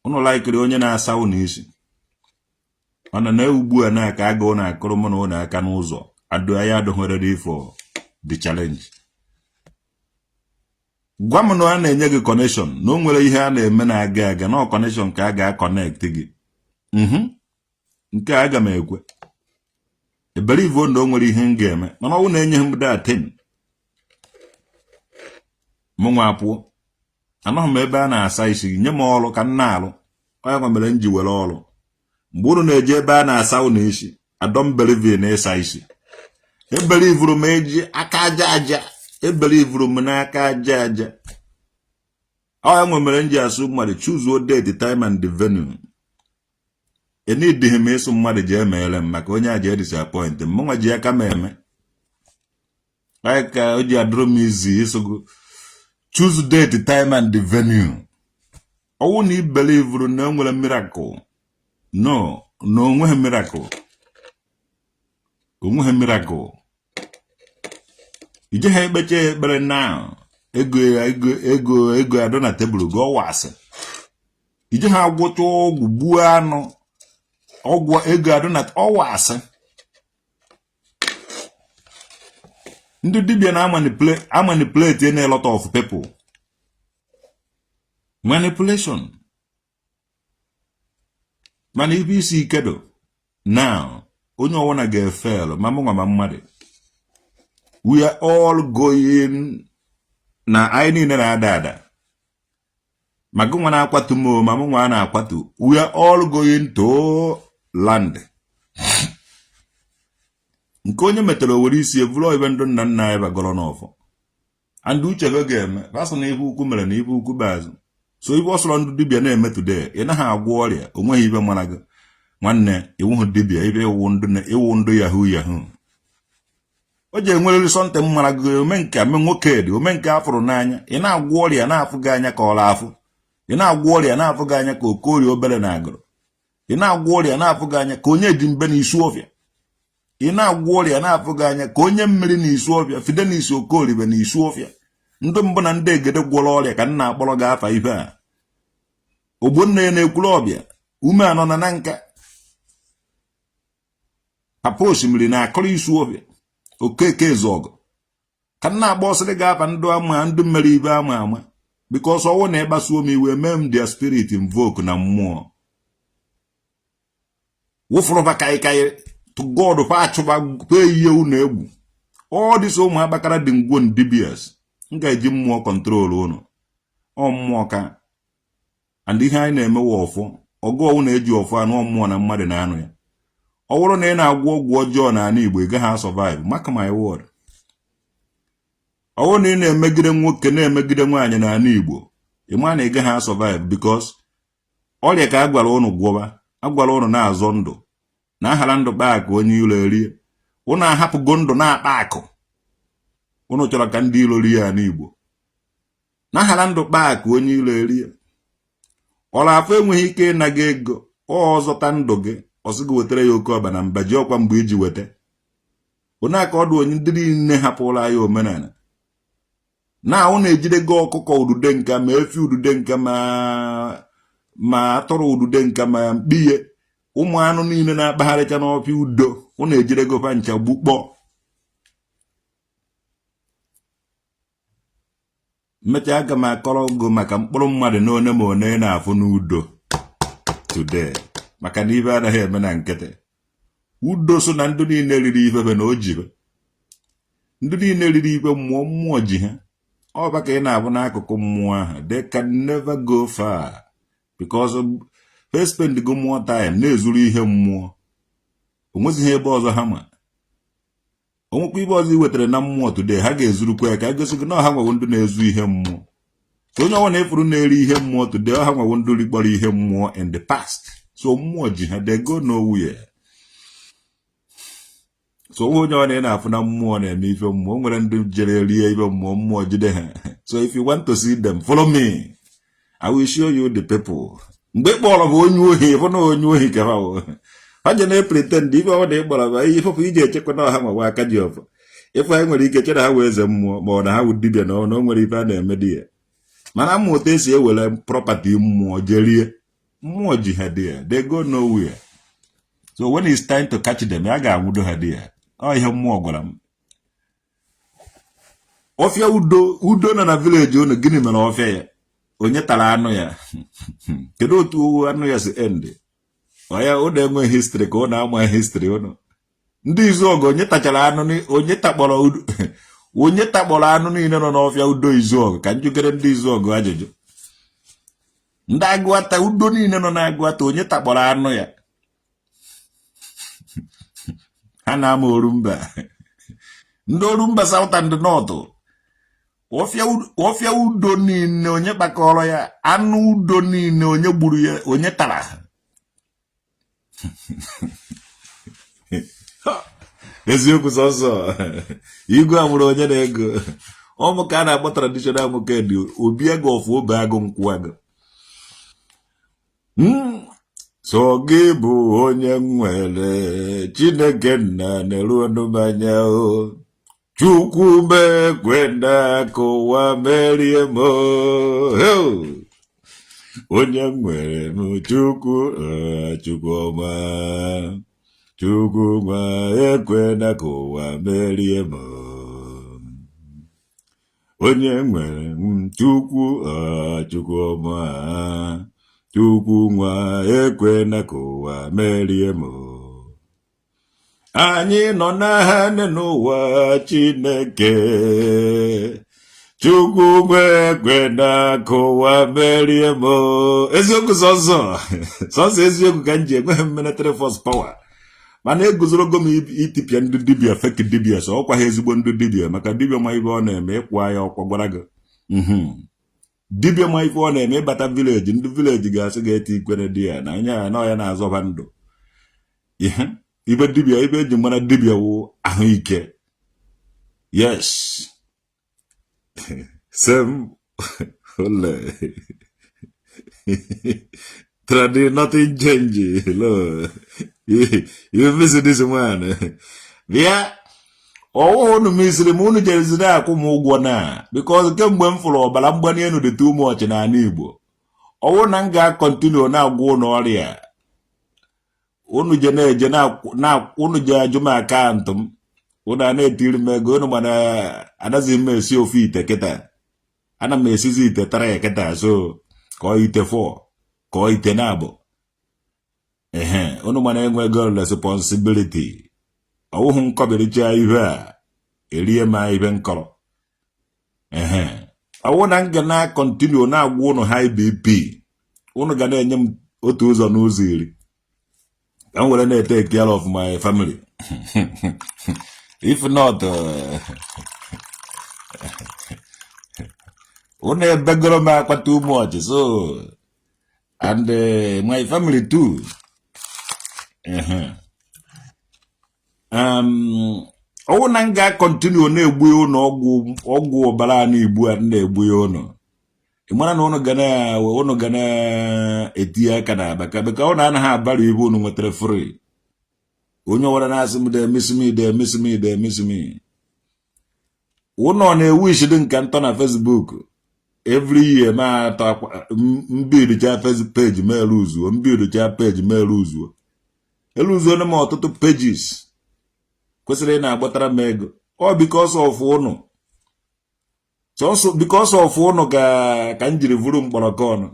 Ụnụ laikiri onye na-asa ụnụ isi, mana na ugbu a na ka agụụ na-akụrụ mụ na ụnụ aka n'ụzọ adụ anyị adịghị ready for the challenge. Gwa m na a na-enye gị connection, na o nwere ihe a na-eme na-aga aga na connection ka a ga-aconnect gị. Nke a aga m ekwe eberivo na o nwere ihe m ga-eme, mana ọ bụrụ na enyeghị m datin, mụ nwa apụọ. Anọghị m ebe a na-asa isi gị. Nye m ọrụ ka m na-alụ. Onye nwa mere m ji were ọrụ mgbe unu na-eje ebe a na-asa unu isi. I don't believe in ịsa isi. Ebelivuru m eji aka aja aja, ebelivuru m n'aka aja aja. Onye nwe mere m ji asụ mmadụ, choose date, time and the venue. Enidịghị m ịsụ mmadụ ji emeere m maka onye a ji disappoint m. Mụnwa ji aka m eme. Onye ka o ji adụrụ m izi ịsụgo, choose date, time and the venue. Ọwụ na i belivuru na o nwere miracle, no, na onweghị miracle, onweghị miracle. Ije ha ekpecha ekpere na ego ego ego ego adọ na tebụl gị, ọwa asị. Ije ha agwọcha ọgwụ, gbuo anụ, ọgwụ ego adọ na ọwa asị. Ndị dibịa na-amanipulate na a lot of people, manipulation. Mana ibe isi ike do now, onye ọwụna ga-efel, ma mụnwa ma mmadụ. We are all going na anyị niile na-ada ada. Ma gị nwa na-akwatu m, ma mụ nwa na-akwatu, we are all going to land. Nke onye metere, owere isi eburu ebe ndụ nna nna anyị bagọrọ n'ọfọ and uche ha ga-eme basụ na ibe ukwu mere na ibe ukwu bụ azụ. So ibe ọsọrọ ndụ dibịa na-eme today, ị naghị agwọ ọrịa, o nweghị ibe mara gị. Nwanne, iwuhụ dibịa, ibe iwu ndụ yahoo yahoo. O ji enwerịrị something mara gị. Ome nke ame nwoke dị ome nke afụrụ n'anya. Ị na-agwọ ọrịa na-afụ gị anya ka ọra afụ. Ị na-agwọ ọrịa na-afụ gị anya ka Okorie obere na agụrụ. Ị na-agwọ ọrịa na-afụ gị anya ka onye dị mbe na isi ọfịa. Ị na-agwọ ọrịa na-afụ gị anya ka onye mmiri na isi ọfịa, Fidelis Okoribe na isi ọfịa. Ndị mbụ na ndị egede gwọrọ ọrịa ka m na-akpọrọ gị afa ibe a. Ogbonna ya na-ekwuru ọbịa ume anọ na nka papa osimiri na-akọrọ isi ọfịa Okeke Ezeọgụ ka m na-agba ọsịrị gị afa ndụ ama ndụ mmeri ibe ama ama, because ọwụ na ịkpasuo m iwe, mee m their spirit invoke na mmụọ wụfụrụba kaikai to God fa achụba ihe unu egwu. All this ụmụ akpakara dị ngwo dibias, m ga-eji mmụọ control unu. Ọ mmụọ ka and ihe anyị na-emewe ọfọ ọgụ ọwụ na-eji ọfọ anụ mmụọ na mmadụ na-anụ ya. Ọ bụrụ na ị na-agwọ ọgwụ ọjọọ n'ala Igbo, ị gaghị survive, mark my word. Ọ bụrụ na ị na-emegide nwoke, na-emegide nwaanyị n'ala Igbo, ị ma na ị gaghị survive, because ọrịa ka a gwara ụnụ gwọba, a gwara ụnụ na-azọ ndụ na ahara ndụ kpaa akụ onye iro erie. Ụnụ ahapụgo ndụ na-akpa akụ, ụnụ chọrọ ka ndị iro rie ya n'Igbo. Na ahara ndụ kpaa akụ onye iro erie. Ọrụ afọ enweghị ike ịna gị ego ọ zọta ndụ gị, ọ sị gị wetara ya oke ọba na mba ji ọkwa mgbe iji weta onye aka ọdụ. Onye ndị niile hapụrụ anyị omenala na ahụ na-ejide gị ọkụkọ udude nka, ma efi udude nka, ma atụrụ udude nka, ma mkpiye, ụmụ anụ niile na-akpagharịcha n'ọfịa udo, ụnụ ejide gị fa ncha gbukpọ. Mechaa, aga m akọrọ gị maka mkpụrụ mmadụ na one ma one na-afụ n'udo today, maka na ibe anaghị eme na nkịtị. Udo so na ndị niile riri ife na o jibe ndị niile riri ife mmụọ, mmụọ ji ha. Ọ ba ka ị na-abụ n'akụkụ mmụọ ahụ, they can never go far because they spend go more time na-ezuru ihe mmụọ. O nwezighị ebe ọzọ ha ma. O nwekwa ibe ọzọ i wetara na mmụọ today, ha ga-ezurukwa ya ka a gosi gị na ọha nwewo ndị na-ezu ihe mmụọ. So onye ọbụla ịfụrụ na-eri ihe mmụọ today, ọha nwewo ndị rikpọrọ ihe mmụọ in the past. So mmụọ ji ha, they go nowhere. So onye ọ na-afụ na mmụọ na-eme ife mmụọ, o nwere ndị jere rie ife mmụọ, mmụọ jide ha. So if you want to see them, follow me, I will show you the people. Mgbe ị kpọrọ bụ onye ohi, ịfụ na onye ohi ka ha bụ. Ha je na-epretend ife ọ na ịkpọrọ bụ ihe ifefe iji echekwa na ọha nwawa aka ji ọfọ. Ife anyị nwere ike chere ha wee eze mmụọ, ma ọ na ha wụ dibịa, na o nwere ife a na-eme di ya, mana ama otu esi ewere property mmụọ jee rie. Mmụọ ji ha there, they go nowhere. So when it's time to catch them, a ga-anwụdo ha there. Ọ ihe mmụọ gwara m. Ọfịa udo, udo nọ na village unu, gịnị mere ọfịa ya? Onye tara anụ ya? Kedu otu anụ ya si end? Ọya unu enwe history ka unu ama history unu. Ndị Izuọgụ, onye tachara anụ, onye takpọrọ, onye takpọrọ anụ niile nọ n'ọfịa udo Izuọgụ? Ka njikere ndị Izuọgụ ajụjụ. Ndị Agụata, udo niile nọ n'Agụata, onye takpọrọ anụ ya? Ha na-ama Orumba, ndị Orumba South and North, ọfịa udo niile, onye kpakọrọ ya? Anụ udo niile, onye gburu ya? Onye tara? Eziokwu sọsọ igwe a nwere onye na-ego ọmụ ka a na-akpọ traditional nwoke dị obi ego of obe agụ nkwụ agụ. Sọ gị bụ onye nwere Chineke nna na-eru ọnụ m anya o. Chukwu m ekwena ka ụwa merie m. Onye nwere m Chukwu, Chukwu ọma, Chukwu nwa ekwena ka ụwa merie m. Onye nwere m Chukwu, Chukwu ọma, Chukwu nwa ekwena ka ụwa merie m. Anyị nọ n'agha n'ụwa, Chineke Chukwu ekwena ka ụwa merie m. Eziokwu sọsọ sọsọ eziokwu ka m ji enweghị m military force power, mana eguzorogo m itipịa ndị dibịa, fake dibịa. So ọkwa ha ezigbo ndị dibịa, maka dibịa ma ibe ọ na-eme, ịkwụ ya ọkwa gwara gị. Dibịa ma ife ọ na-eme, ịbata village, ndị village ga-asị ga-eti ikwere di ya na anya ya na ọ ya na-azọba ndụ. Ihe ibe dibịa, ibe eji mara dibịa wụ ahụike. Yes, same ole tradi, nothing change. Hello, you miss this one. Bịa ọwụ unu misiri m, unu jerezi na-akwụ m ụgwọ na because kemgbe m fụrụ ọbara mgbali elu dị too much n'ala Igbo, ọwụ na m ga-acontinue na-agwọ unu ọrịa, unu je na-eje na unu je ajụ m account m, unu a na-etiri m ego unu. Mana anaghịzi m esi ofu ite kịta, ana m esizi ite tara ya kịta, so ka ọ ite 4 ka ọ ite na-abụ ehe unu. Mana enwego responsibility, ọwụhụ nkọbiricha ihe a erie m ibe nkọrọ ehe. Ọwụ na m ga na continue na-agwa unu high BP, unu ga na-enye m otu ụzọ n'ụzọ iri ka m were na-etake care of my family. If not, unu ebegoro m akwa too much, so and my family too. Ọwụ na m ga-acontinue na-egbu ụnụ ọgwụ ọbara a na-egbu a na-egbu ya ụnụ, ị mara na ụnụ ga na-etinye aka na abaka beka ụnụ anaghị abara ibe ụnụ nwetara free. Onye ọwara na-asị m they miss me, they miss me, they miss me. Ụnụ ọ na-ewish dị nka ntọ na Facebook every year, ma atọ mbidocha Facebook page ma eluzuo, mbidocha page ma eluzuo, eluzuo m ọtụtụ pages kwesịrị ị na-agbatara m ego. Ọ because of ụnụ, sọsọ because of ụnụ ka m jiri vuru mkpọrọkọ ọnụ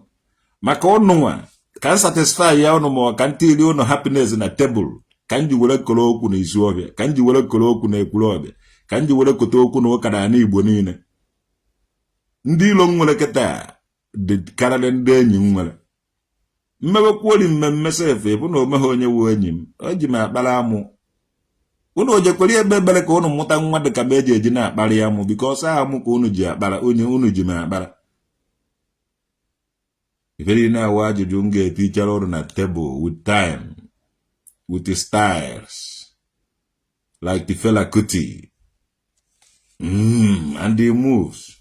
maka ụnụ nwa, ka m satisfy ya ụnụ, ma ọ ka m tiri ụnụ happiness na tebụl, ka m ji were koro okwu na Isuọfịa, ka m ji were koro okwu na Ekwulọbịa, ka m ji were kote okwu na ụka na ala Igbo niile. Ndị ilo m nwere kịta dị karịrị ndị enyi m nwere. Mmewekwuori mmemme sef bụ na omeghe onye wu enyi m o ji m akpara amụ. Unu ojekwere ekpe ekpere ka unu mụta nwa dị ka m eji eji na-akparị amụ, because amụ ka unu ji akpara onye unu ji m akpara. Ife niile awụ ajụjụ m ga-etichara unu na tebụl with time, with the styles like the Fela Kuti and the moves.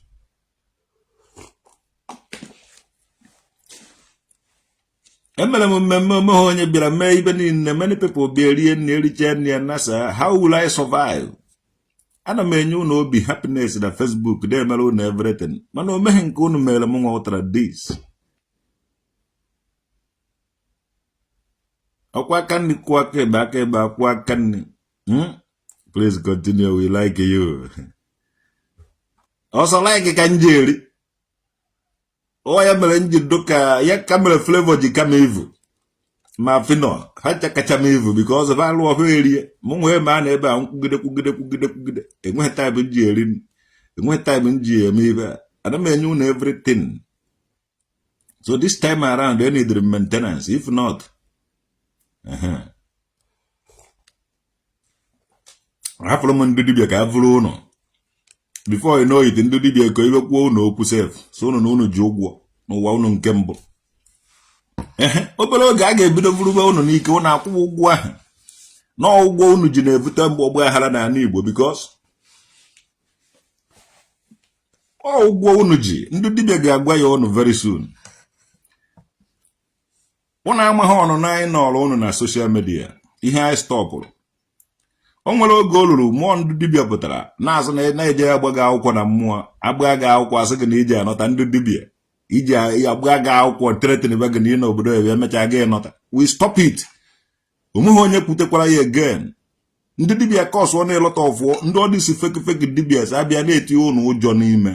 Emere m mmemme, omeghe onye bịara mee ibe niile. Many people bịa rie nri, ericha nri ya nasa. How will I survive? Ana m enye unu obi happiness na Facebook, na-emere unu everything, mana omeghe nke unu mere m nwa ụtara this. Ọkwa aka nri kwọọ aka ekpe, aka ekpe akwọọ aka nri. Please continue, we like you. Ọsọ like ka m ji eri. Ọ ya mere m ji dụka ya ka mere Flavour ji kama ivu ma Phyno ha ncha kacha m ivu because ha alụ ọhụụ erie m nwee ma a na ebe a nkwugide kwugide kwugide kwugide. Enweghị time m ji eri, enweghị time m ji eme ibe a. Ana m enye unu everything. So this time around I need maintenance. If not, hapụrụ m ndị dibịa ka a vụrụ ụnụ. Before you know it, ndị dibịa ka iwe kwuo ụnụ okwu sef so ụnụ na ụnụ ji ụgwọ n'ụwa ụnụ nke mbụ. Ehe, obere oge a ga-ebido vurube ụnụ n'ike, ụnụ akwụwa ụgwọ ahụ na ụgwọ ụnụ ji na-ebute mgbe ọgba aghara n'ala Igbo because ọ ụgwọ ụnụ ji. Ndị dibịa ga-agwa ya ụnụ very soon. Ụnụ amaghị ọnụnọ anyị nọrọ ụnụ na social media ihe anyị stọpụrụ. O nwere oge o ruru mmụọ ndị dibịa pụtara na-asị na na-eje agba gị akwụkwọ na mmụọ agba gị akwụkwọ asị gị na iji anọta ndị dibịa iji agba gị akwụkwọ threaten be gị na ị n'obodo ebe emechaa gị nọta. We stop it. Onweghị onye kwutekwara ya again. Ndị dibịa cause ọ na-elọta ọfụọ ndị ọ dịsi fake fake dibịa abịa na-etinye ụnụ ụjọ n'ime.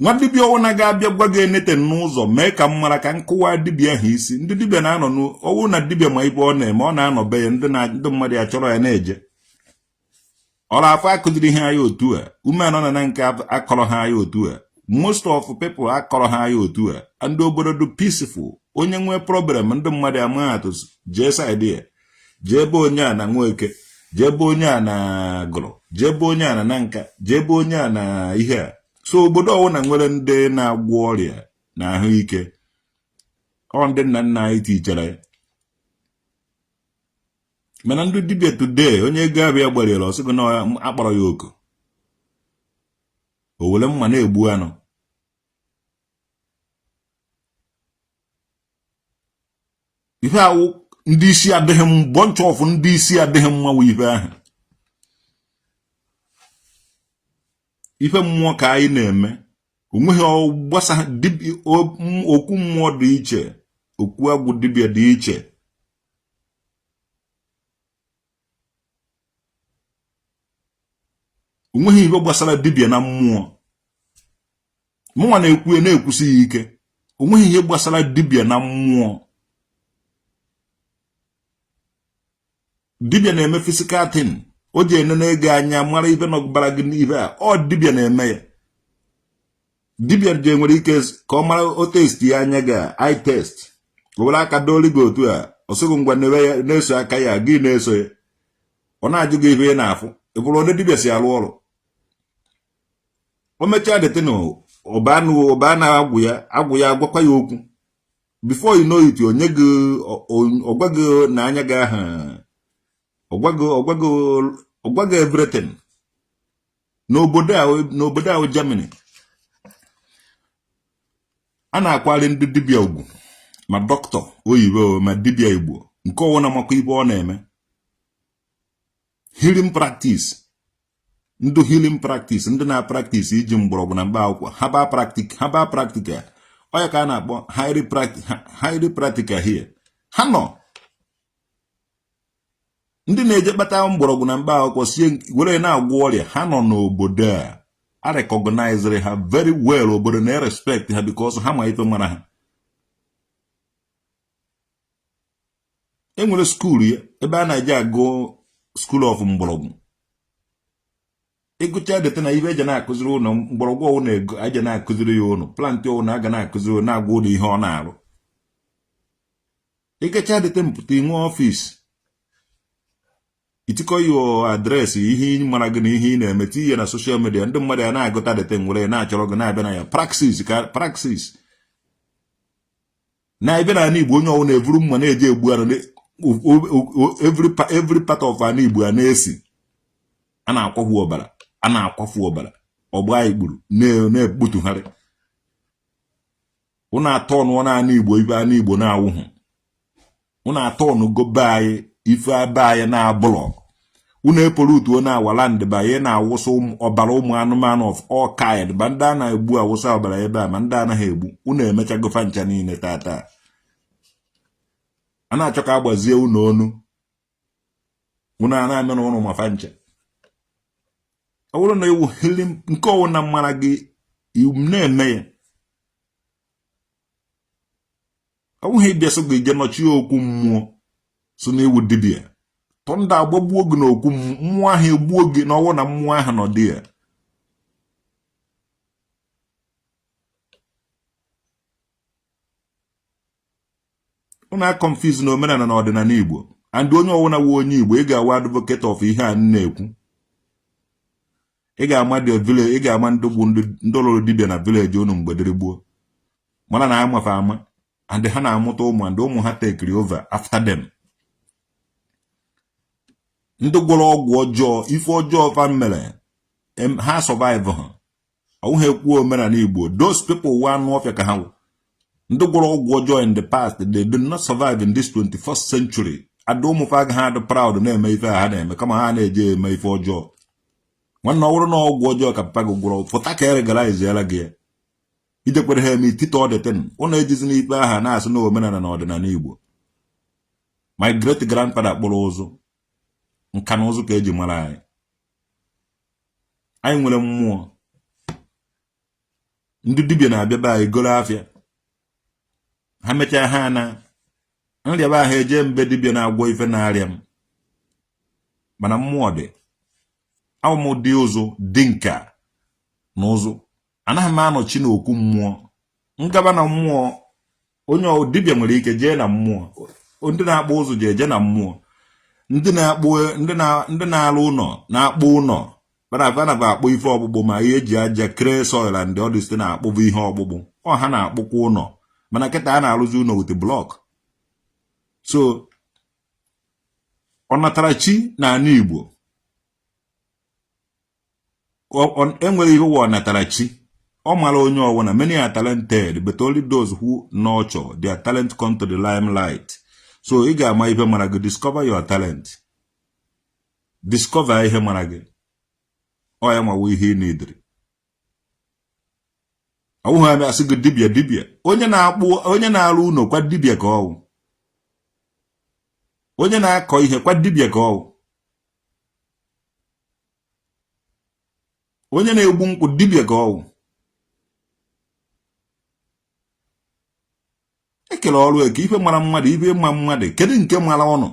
Nwa dibịa ọwụna ga-abịa gwa gị anything n'ụzọ mee ka m mara ka m kụwa dibịa ahụ isi. Ndị dibịa na-anọ ọwụ na dibịa ma ibe ọ na-eme ọ na-anọ be ya, ndị mmadụ ya chọrọ ya na-eje ọrụ afọ akụziri ihe anyị otu a ume anọ na nke akọrọ ha anyị otu a. Most of people akọrọ ha anyị otu a. Ndị obodo dị peaceful. Onye nwee problem ndị mmadụ ama atụ jee side ya, jee ebe onye a na Nweke, jee ebe onye a na Agụlụ, jee ebe onye a na Nanka, jee ebe onye a na ihe a. So obodo ọwụna nwere ndị na-agwọ ọrịa na ahụike. Ọ ndị nna nna anyị tichere ya. Mana ndị dibịa today, onye ego abịa gbariere ọ sị gị na akpọrọ ya oku, o were mma na-egbu anụ. Ihe awụ ndị isi adịghị m bunch of ndị isi adịghị mma wụ ife ahụ. Ife mmụọ ka anyị na-eme, onweghị gbasa okwu mmụọ dị iche, okwu agwụ dibịa dị iche. Onweghị ihe gbasara dibịa na mmụọ. Mụnwa na-ekwu na-ekwusi ya ike, onweghị ihe gbasara dibịa na mmụọ. Dibịa na-eme physical thing, o ji enene ego anya mara ife nọgbara gị n'ihe a. Ọ dibịa na-eme ya. Dibịa ji nwere ike ka ọ mara o test ya anya gị eye test, o were aka doli gị otu a, ọ sịghị ngwa newe ya, na-eso aka ya, gị na-eso ya, ọ na-ajụ gị ihe ị na-afụ. Ị bụrụ onye dibịa si arụ ọrụ, o mechaa detin ọba na agwụ ya, agwụ ya agwakwa ya okwu. Before you know it, onye gị ọgwa gị na anya gị aha, ọgwa gị everything. N'obodo ahụ Germany, a na-akwali ndị dibịa ugwu, ma dọkịta oyibo ma dibịa Igbo nke ọwụna makwa ibe ọ na-eme. Healing practice, ndị healing practice, ndị na-practice iji mgbọrọgwụ na mkpa akwụkwọ herbal practical, ọ ya ka a na-akpọ highly practical here. Ha nọ ndị na-eje kpata mgbọrọgwụ na mkpa akwụkwọ sie were na-agwọ ọrịa. Ha nọ n'obodo a, a recognized ha very well. Obodo na-respect ha because ha ma ife mara ha. Enwere school ya ebe a na-eje agụ school of mgbọrọgwụ. Ịgụcha dete na ife eje na-akụziri ụnụ mgbọrọgwụ ọwụ na ego eje na-akụziri ya ụnụ plant ọwụ na aga na-akụziri ụnụ na-agwa ụnụ ihe ọ na-arụ. Ịgacha dete mpụta inwe office, itikọ yo address, ihe ị mara gị na ihe ị na-eme, tinye na social media, ndị mmadụ ya na-agụta dete nwere na-achọrọ gị na-abịa na ya praxis ka praxis na-abịa n'ala Igbo. Onye ọwụ na-evuru mma na-eji egbu anụ every part of ala Igbo a na-esi a na-akwafu ọbara, a na-akwafu ọbara ọgba ikpuru na-ekputugharị. Ụnụ atọ nụọ n'ala Igbo ife ala Igbo na-awụhụ. Ụnụ atọ nụgo be anyị ife be anyị na-abụlọ. Unu epolutuo na our land banye na-awụsa ọbara ụmụ anụmanụ of all kind, ma ndị a na-egbu awụsa ọbara ebe a, ma ndị anaghị egbu. Unu emechago fa ncha niile tata. A na-achọ ka agbazie unu onu, unu a na-eme na ụnụ mafa nche. Ọ bụrụ na iwu healing nke ọwụna mara gị, na-eme ya. Ọ bụghị ịbịa sị gị je nọchie okwu mmụọ so na iwu dibịa, thunder agbagbuo gị n'okwu mmụọ ahụ, egbuo gị na ọwụ na mmụọ ahụ nọ dị ya. Unu a-confuse na omenala na ọdịnala Igbo. And onye ọwụna wụ onye Igbo, ị ga-awa advocate of ihe a na-ekwu. Ị ga-ama the village, ị ga-ama ndị bụ ndị lụrụ dibịa na village unu mgbe dịrị gboo, mana na amafe ama, and ha na-amụta ụmụ, and ụmụ ha take over after them. Ndị gwọrọ ọgwụ ọjọọ, ife ọjọọ fa mere, ha survive ha. Ọwụghị ekwu omenala Igbo. Those people wụ anụ ọfịa ka ha wụ. Ndị gwọrọ ọgwụ ọjọọ in the past, they did not survive in this 21st century. Ada ụmụfa agaghị adị proud na-eme ife ha na-eme, kama ha na-eje eme ife ọjọọ. Nwanne, ọ bụrụ na ọgwụ ọjọọ ka papa gị gwọrọ, fụta ka e-legalize-iela gị ya. Ijekwere ha eme itite ọdịtin. Ụnụ ejizi n'ikpe aha na-asị na omenala na ọdịnala Igbo. My great grandfather kpụrụ ụzụ, nka na ụzụ ka eji mara anyị. Anyị nwere mmụọ. Ndị dibịa na-abịa be anyị goro afịa ha, mechaa ha na nrịaba ahụ, eje mbe dibịa na-agwọ ife na-arịa m. Mana mmụọ dị awụ m dị ụzụ dị nka na ụzụ. Anaghị m anọchi n'okwu mmụọ ngaba na mmụọ. Onye dibịa nwere ike jee na mmụọ, ndị na-akpụ ụzụ ji eje na mmụọ, ndị na-akpụ, ndị na-alụ ụlọ na-akpụ ụlọ, mana na akpụ ife ọkpụkpụ, ma ihe eji aja clay soil and all this na-akpụbụ ihe ọkpụkpụ, ọ ha na-akpụkwa ụlọ. Mana kịta a na-arụzi ụlọ with block. So ọ natara chi na ala Igbo enwere ihe ụwa natara chi. Ọ mara onye ọwụna. Many are talented, but only those who nurture their talent come to the limelight. So ị ga-ama ihe mara gị. Discover your talent, discover ihe mara gị. Ọ ya nwawo ihe ị nidiri. Ọ bụghị abịa asị gị dibịa dibịa. Onye na-akpụ, onye na-arụ ụlọ kwa dibịa ka ọwụ, onye na-akọ ihe kwa dibịa ka ọwụ, onye na-egbu nkwụ dibịa ka ọwụ. Ekele ọrụ eke ife mara mmadụ, ife mma mmadụ. Kedu nke mara ụnụ?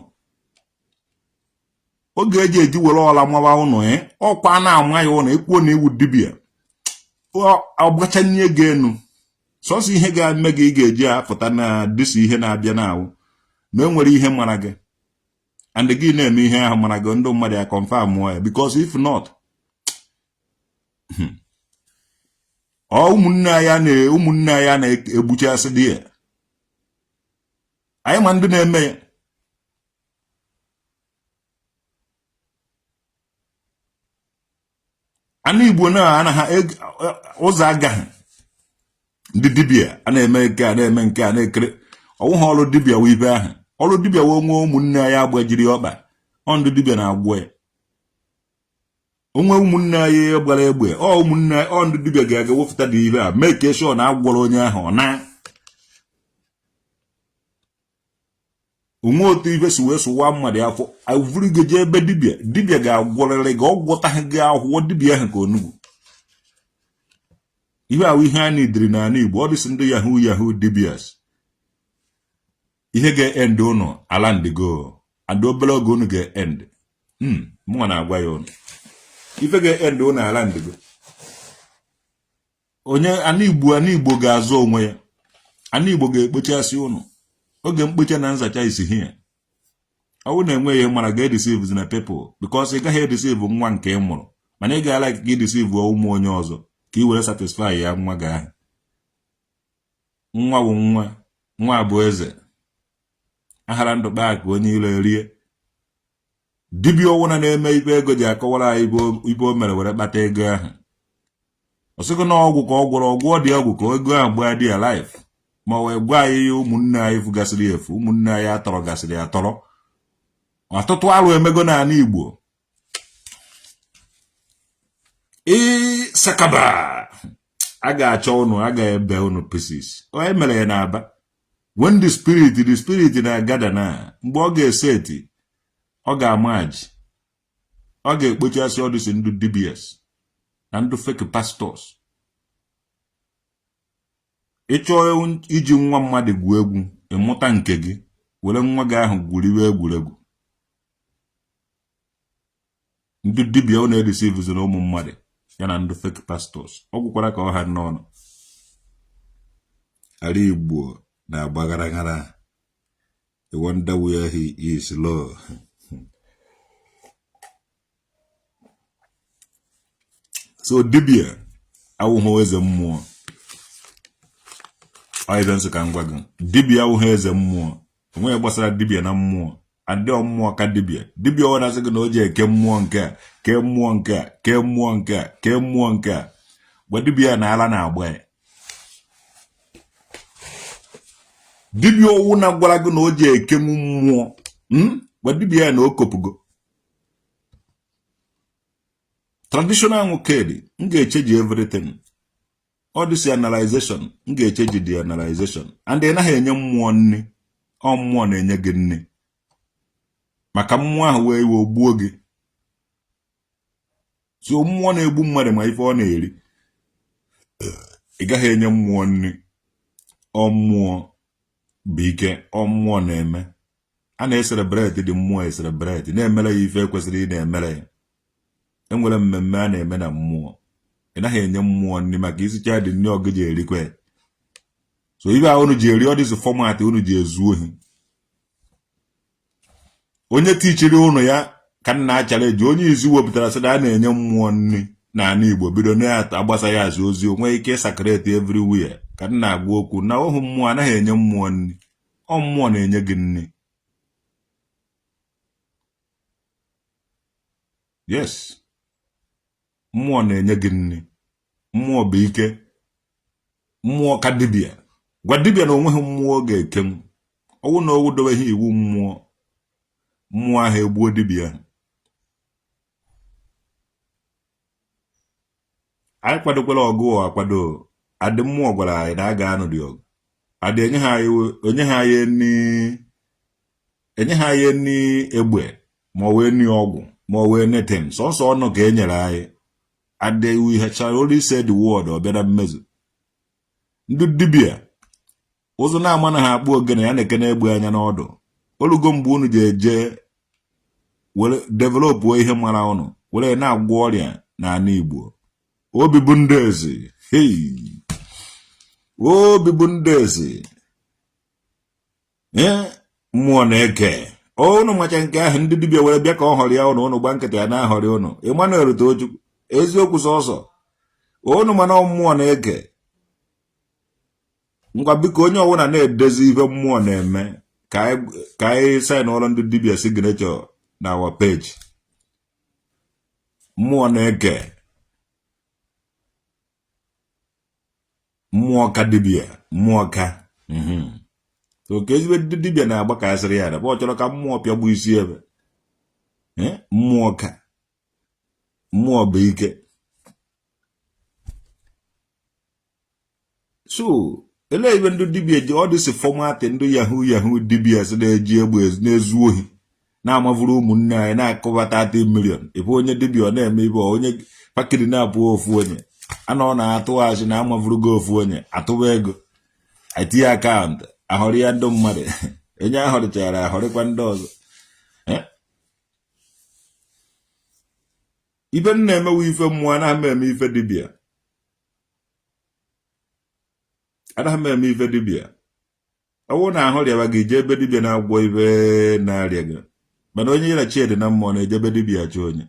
Oge eji eji were ọla mawa ụnụ, ọkwa na-ama ya ụnụ ekwuo na iwu dibịa ọgbachanye gị enu. Sọsọ ihe ga-eme gị, ị ga-eji apụta na dịsa ihe na-abịa na awụ na e nwere ihe mara gị, and gị na-eme ihe ahụ mara gị, ndị mmadụ ya confirm ya, because if not, ọ ụmụnne anyị na-egbuchasị dị ya. Anyị ma ndị na-eme ya. Ana Igbo na anaghị ụzọ agaghị. Ndị dibịa a na-eme nke a, na-eme nke a, na-ekere ọwụghị ọrụ dibịa wụ ibe ahụ. Ọrụ dibịa wee onwe ụmụnne anyị agbajiri ọkpa, ọ ndị dibịa na-agwọ ya. Onwe ụmụnne anyị gbara egbe, ọ ụmụnne, ọ ndị dibịa ga-aga wepụta dị ibe a, mee ka eshọ na agwọrọ onye ahụ. Ọ na onwe otu ife si wee sụwa mmadụ afọ, avụrụ gị jee ebe dibịa. Dibịa ga-agwọrịrị gị, ọ gwọtaghị gị ahụhụ dibịa ahụ ka onugbu. Ihe ahụ ihe a nidiri n'ala Igbo, ọ dịsị ndị yahoo yahoo dibias. Ihe ga-end ụnụ ala ndigo and obere oge unu ga-end. Mụnwa na-agwa ya ụnụ ife ga-end ụnụ ala ndigo. Onye ana Igbo, ana Igbo ga-azụ onwe ya. Ana Igbo ga-ekpochasị ụnụ. Oge mkpocha na nzacha isi here. Ọ bụrụ na enweghị ihe mara ga-edeceive na people, because ị gaghị edeceive nwa nke ị mụrụ, mana ị ga-ala ka ị deceive ụmụ onye ọzọ ka ị were satisfy ya nwa gị ahụ. Nwa bụ nwa, nwa bụ eze. Aghara ndụ kpaa ka onye iro erie. Dibịa ọwụna na-eme ibe ego ji akọwara anyị ibe o mere were kpata ego ahụ. Ọ sịghị na ọgwụ ka ọ gwọrọ, ọgwụ ọ dị ọgwụ ka ego ahụ gbaa dị ya life, ma wee gwa anyị ihe ụmụnne anyị fugasịrị efu, ụmụnne anyị atọrọ gasịrị atọrọ. Ọtụtụ arụ emego n'ala Igbo. Ịsakaba a ga-achọ ụnụ, a ga-ebe ụnụ pieces. Onye mere ya n'Aba. When the spirit na-agada na mgbe ọ ga-eseti, ọ ga-amaji, ọ ga-ekpochasị all these ndị dibias na ndị fake pastors. Ị chọọ iji nwa mmadụ gwuo egwu, ịmụta nke gị, were nwa gị ahụ gwuriwe egwuregwu. Ndị dibịa unu edeceivezi na ụmụ mmadụ ya na ndị fake pastors. Ọ gwụkwara ka ọ ha n'ọnụ. Ala Igbo na-agba ghara ghara. You wonder where he is low. So dibịa awụghị eze mmụọ. Ọ ibe m sị ka m gwa gị, dibịa awụghị eze mmụọ. Onweghị gbasara dibịa na mmụọ. Adị mmụọ ka dibịa. Dibịa ọ na-asị gị na o ji eke mmụọ nke a, kee mmụọ nke a, kee mmụọ nke a, kee mmụọ nke a, gwa dibịa na ala na-agba ya. Dibịa ọwụ na gwara gị na o ji ekenwu mmụọ, Gwa dibịa na o kopugo. Traditional nwokedi, m ga-echange everything. All this analyzation, m ga-echange the analyzation. And ị naghị enye mmụọ nri, ọ mmụọ na-enye gị nri, maka mmụọ ahụ wee iwe gbuo gị. So mmụọ na-egbu mmadụ ma ife ọ na-eri. Ị gaghị enye mmụọ nri. Ọ mmụọ bụ ike, ọ mmụọ na-eme. A na-ecelebrate dị mmụọ ecelebrate, na-emere ya ife kwesịrị ị na-emere ya. Enwere mmemme a na-eme na mmụọ. Ị naghị enye mmụọ nri, maka isicha dị nri ọgụ ji erikwa ya. So ibe ahụ unu ji eri, all this format unu ji ezu ohi, onye tichiri ụnụ ya ka nna achara eji onye izu wepụtara sị na a na-enye mmụọ nri n'ala Igbo, bido na-agbasa ya azụ ozi onwe ike sacrate everywhere. Ka nna agwa okwu na ohu mmụọ anaghị enye mmụọ nri, ọ mmụọ na-enye gị nri. Yes, mmụọ na-enye gị nri. Mmụọ bụ ike, mmụọ ka dibịa. Gwa dibịa na onweghị mmụọ ga-ekenwu. Ọwụ na owu dobeghị iwu mmụọ, mmụọ ahụ egbuo dibịa. Anyị kwadokwala ọgụ akwado. Adị mmụọ gwara anyị na a ga-anụ dị ọgụ. Adị enye ha onye ha anyị nni, enye ha anyị nni egbe ma ọ wee nni ọgwụ ma ọ wee nothing. Sọsọ ọnụ ka e nyere anyị. And we shall only say the word, ọ bịa na mmezu. Ndị dibịa ụzụ na-ama na ha akpụ ogene ya na-ekene egbe anya n'ọdụ. Olugo mgbe unu ji eje were developuo ihe mara ụnụ were na-agwọ ọrịa n'ala Igbo. Obi bụ ndị eze, hei, obi bụ ndị eze. Ee, mmụọ na-eke ụnụ macha nke ahụ. Ndị dibịa were bịa ka ọ họrọ ya ụnụ, ụnụ gba nkịtị ya na-ahọrị ụnụ. Emmanuel Tochukwu, eziokwu sọsọ ụnụ, mana mmụọ na-eke. Ngwa biko, onye ọbụla na-edezi ife mmụọ na-eme, ka anyị sign ọrụ ndị dibịa signature na our page. Mmụọ na-eke, mmụọ ka dibịa, mmụọ ka so ka ezigbo ndị dibịa na-agba ka asịrị ya na ọ chọrọ ka mmụọ pịagbu isi ebe. Mmụọ ka mmụọ bụ ike. So elee ebe ndị dibịa ji all this format, ndị yahoo yahoo dibịa si na-eji egbe na-ezu ohi, na-amavuru ụmụnne anyị, na-akụba 30 million ebe onye dibịa ọ na-eme ibe onye pakiri na-abụ ofu onye anọ na-atụ achị na amavurugo ofu onye atụba ego, etinye account, ahọrọ ya ndị mmadụ, onye ahọrịchara ahọrịkwa ndị ọzọ. Ife m na-emewe ife mmụọ, anaghị m eme ife dibịa, anaghị m eme ife dibịa. Ọ bụrụ na ahụ rịawa gị, jee ebe dibịa na-agwọ ife na-arịa gị. Mana onye ya na chi dị na mmụọ na-ejebe dibịa achọ onye.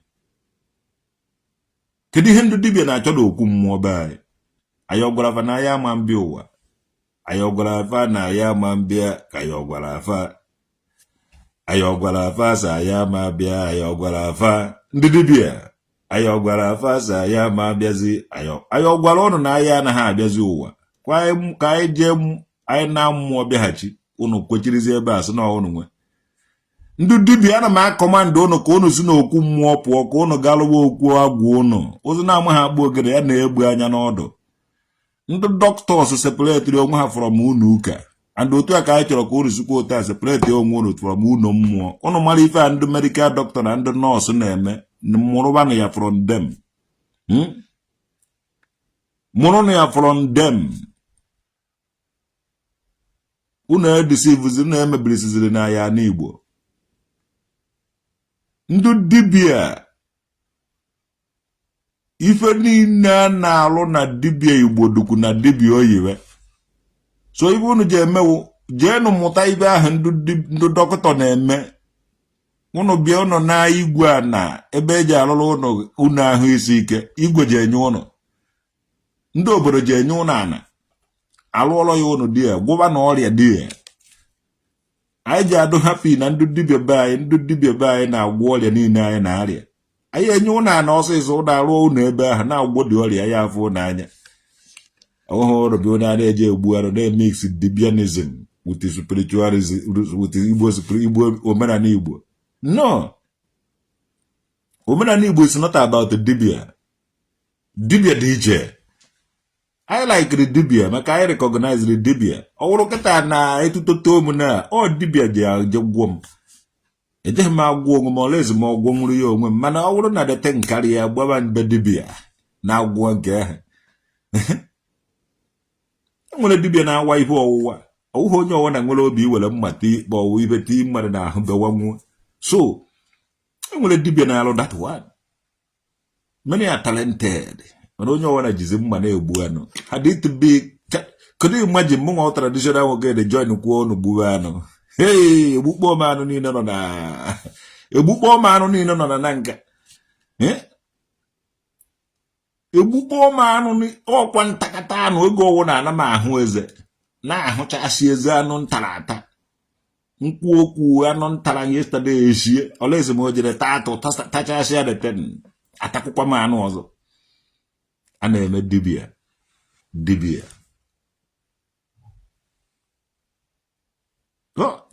Kedu ihe ndị dibịa na-achọ n'okwu mmụọ be anyị? Anyị ọ gwara fa na anyị ama mbịa ụwa? Anyị ọ gwara fa na anyị ama mbịa? Ka anyị ọ gwara fa? Anyị ọ gwara fa sị anyị ama bịa? Anyị ọ gwara fa, ndị dibịa? Anyị ọ gwara fa sị anyị ama abịazi? Anyị ọ gwara ụnụ na anyị anaghị abịazi ụwa? Ka anyị jee, anyị na mmụọ bịaghachi, ụnụ kwechirizi ebe a sị na ụnụ nwe ndị dibịa. Ana m acommand ụnụ ka ụnụ si n'okwu mmụọ pụọ, ka ụnụ gaa lụwa okwu agwụ ụnụ. Ụzụ na-amaghị akpụ ogene ya na-egbu anya n'ọdụ. Ndị doctors separatiri onwe ha from ụnụ ụka. And otu a ka anyị chọrọ ka unu sikwa otu a separate onwe unu from ụlọ mmụọ. Unu mara ife a ndị medical doctor na ndị nọọsụ na-eme, mụrụbanụ ya from them. Mụrụnụ ya from them. Unu edeceivezi, unu emebirisiziri na ya n'Igbo. Ndị dibịa, ife niile a na-alụ na dibịa Igbo dukwu na dibịa oyibo. So ife unu ji emewu, jeenụ mụta ife ahụ ndị dọkịta na-eme. Unu bịa unu na igwe a na ebe eji alụrụ unu unu ahụ isi ike, igwe ji enye unu, ndị obodo ji enye unu ana alụọlọ ya unu di ya gwụba na ọrịa di ya. Anyị ji adụ happy na ndị dibịa be anyị, ndị dibịa be anyị na-agwọ ọrịa niile anyị na-arịa. Anyị enye ụnụ ana ọsịsọ, ụnụ arụọ ụnụ ebe ahụ na-agwọ dị ọrịa ya afọ ụnụ anya ọhụrụ bụ onye a na-eji egbu arụ na-emix dibianism with spiritualism, with Igbo, Igbo omenala Igbo. No, omenala Igbo is not about dibia. Dibia dị iche. Anyị likiri dibia maka anyị recognized dibia. Ọ wụrụ kịta na etutoto m na ọ dibia ji aje gwụọ m, ejeghị m agwọ onwe m ọlaezi m ọgwọ nwụrụ ya onwe m. Mana ọ bụrụ na dete nkarị ya gbaba mbe dibia na-agwọ nke ahụ. E nwere dibia na-awa ihe ọwụwa, ọwụghị onye ọwụna nwere obi iwere mma tii ikpe ọwụ ibe tii mmadụ n'ahụ bewa nwuo. So e nwere dibia na-alụ that one. Many are talented, mana onye ọwụna jizi mma na-egbu anụ. Had it be, could you imagine mụ nwa traditional nwoke dị join kwuo ọnụ gbuwe anụ? Hey, egbukpọ m anụ niile nọ na egbukpọ m anụ niile nọ na nga. Egbukpọ m anụ ọkwa ntakata anụ oge ọwụ na ana m ahụ eze na-ahụchasị eze anụ ntara ata nkwụ okwu anụ ntara yesterday esie ọlaeze m o jere taa atụ tachasịa the ten atakwụkwa m anụ ọzọ. A na-eme dibia dibia.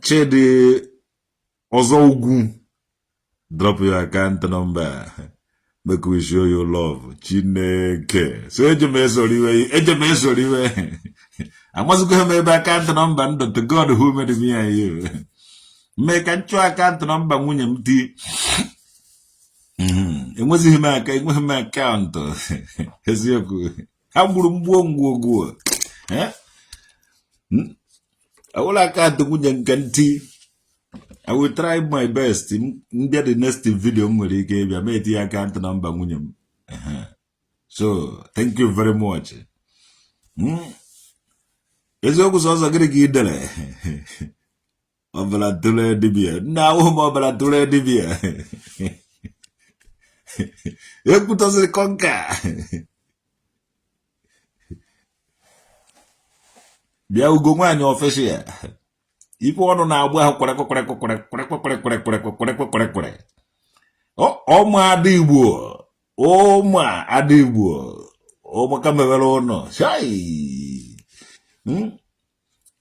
Chidi ọzọ ugwu, drop your account number, make we show you love. Chineke, so eje m esoro iwe, eje m esoro iwe. Amazikwa m ebe account number ndụ. To God who made me and you, mee ka nchụ account number nwunye m ti. Enwezighị m aka, enweghị m akaụntụ. Eziokwu, ha gburu mgbuo ngwogwo ọwụla akaụntụ nwunye nke ntị. I will try my best. Mbịa the next video m nwere ike ịbịa ma etinye account number nwunye m. So thank you very much. Eziokwu sọsọ gịnị ka ị dere? Ọbara tụrụ dibịa nna ahụhụ m, ọbara tụrụ dibịa ekwutọsịrị kọnka bịa ugo nwaanyị official. Ife ọnụ na-agba ahụ kwere kwere kwere kwere kwere kwere kwere kwere kwere kwere. Ụmụ ada Igbo, ụmụ ada Igbo, ụmụka mewere ụnọ.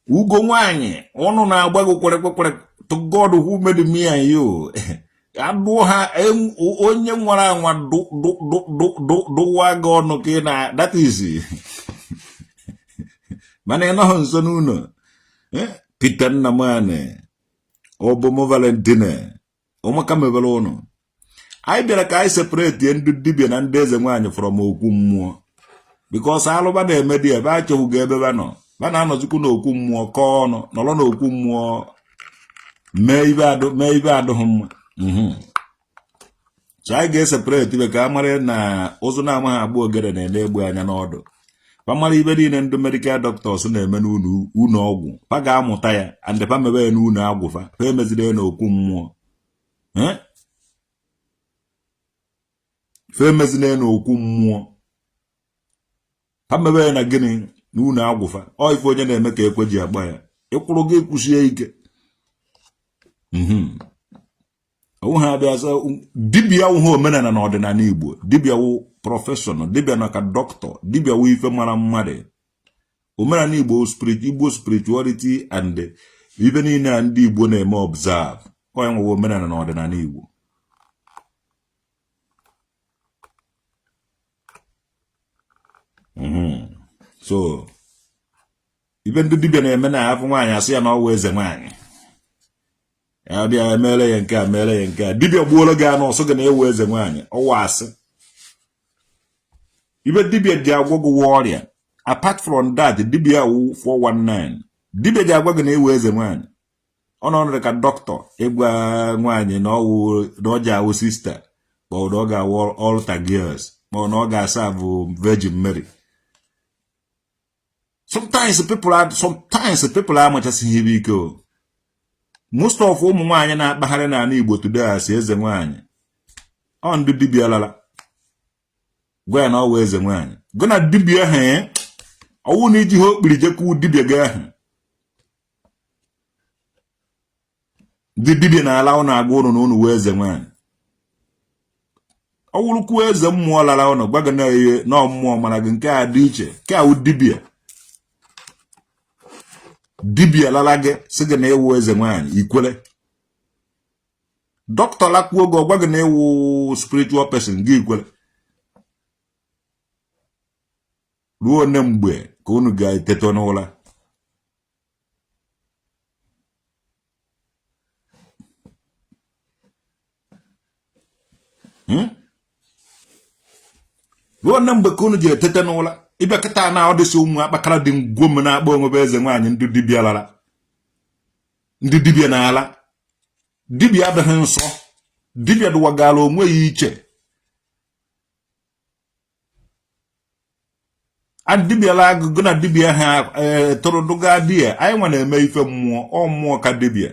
Ugo nwaanyị ọnụ na-agba gị kwere kwere. To God who made me and you, adụọ ha onye nwara anwa dụwa gị ọnụ ka ị na that is, mana ị nọghị nso n'ụlọ. Peter Nnamani Obomo Valentine, ụmụaka mebere ụnụ. Anyị bịara ka anyị separate ndị dibịa na ndị eze nwaanyị from okwu mmụọ, because alụba na-eme dị ebe achọghị ebe ba nọ, ba na-anọzikwu n'okwu mmụọ kọọ ọnụ nọrọ n'okwu mmụọ mee ibe adụghị mma. So anyị ga-eseparate ibe ka a mara na ụzụ na-amaghị agba ogede na-ele egbu anya n'ọdụ. Fa mara ibe niile ndị medical doctors na-eme n'ụlọ ọgwụ, fa ga-amụta ya and fa mebe ya n'ụlọ agwụ fa, fa emeziri ya n'okwu mmụọ, fa emezina ya n'okwu mmụọ, fa mebe ya na gịnị n'ụlọ agwụ fa. Ọ ife onye na-eme ka ekwe ji agba ya ịkwụrụ gị kwụsie ike. Onwe ha abịa sọ dibịa wụhụ omenala na ọdịnala Igbo. Dibịa wụ profession, dibịa na ka dọkịta, dibịa wụ ife mara mmadụ. Omenala Igbo, spirit, Igbo spirituality and ife niile a ndị Igbo na-eme observe, onye nwewe omenala na ọdịnala Igbo. So Ibe ndị dibịa na-eme na afụ nwaanyị asị ya na ọ wụ eze nwaanyị, ya bịa mere ya nke a, mere ya nke a. Dibịa gbuoro gị anụ, ọ sị gị na ị wụ eze nwaanyị, ọ wụ asị. Ibe dibịa ji agwọ gị wụ ọrịa. Apart from that, dibịa wụ 419. Dibịa ji agwa gị na ị wụ eze nwaanyị, ọ nọ ọnọdụ ka dọkịta ịgwa nwaanyị na ọ ji awụ sista, ma ọ na ọ ga-awụ altar girls, ma ọ na ọ ga-aserve Virgin Mary. Sometimes people amachasịghị ibe ike o. Most of ụmụ nwaanyị na-akpagharị n'ala Igbo today asị eze nwaanyị, ọ ndị dibịa lara gwa ya na ọ wụ eze nwaanyị. Gụ na dibịa ahụ, ọ wụ na iji ha okpiri jekwu dibịa gị ahụ. Ndị dibịa na-ala ụnụ agwa ụnụ na ụnụ wụ eze nwaanyị. Ọ wụrụkwu eze mmụọ lara ụnụ gwa gị na ihe na mmụọ mara gị, nke a dị iche. Nke a wụ dibịa. Dibịa lara gị sị gị na ị wụ eze nwaanyị, i kwere. Dọkịta lakwuo gị, ọ gwa gị na ị wụ spiritual person, gị kwere. Ruo one mgbe ka unu ga-eteta n'ụra? Ruo one mgbe ka unu ji etete n'ụra? Ịbịa kịta na ọ dịsị ụmụ akpakara dị ngwom na-akpọ onwe be eze nwaanyị. Ndị dibịa lara, ndị dibịa na-ala. Dibịa adịghị nsọ. Dibịa dụwagara onwe ya iche. Dibịa la agụgụ na dibịa ha e, tụrụ dụga di ya. Anyị nwa na-eme ife mmụọ, ọ mmụọ ka dibịa.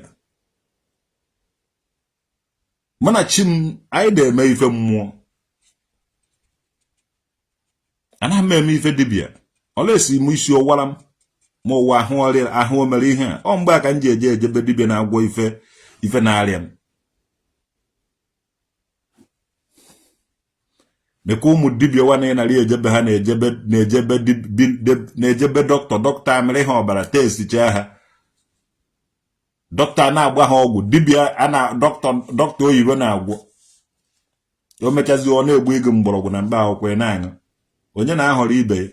Mụ na chi m, anyị na-eme ife mmụọ. Anaghị m eme ife dibịa unless m isi ọ wara m ma ụwa ahụ ọrịa ahụ o mere ihe a. Ọ mgbe a ka m ji eje ejebe dibịa na-agwọ ife ife na-arịa m. Meka ụmụ dibịa nwa na-enarị ejebe ha na-ejebe dọkịta. Dọkịta amịrị ha ọbara, testichaa ha, dọkịta na-agba ha ọgwụ. Dibịa a na dọkịta, dọkịta oyibo na-agwọ. O mechazi, ọ na-egbu ego mgbọrọgwụ na mkpa akwụkwọ ị na-aṅụ. Onye na-ahọrọ ibe ya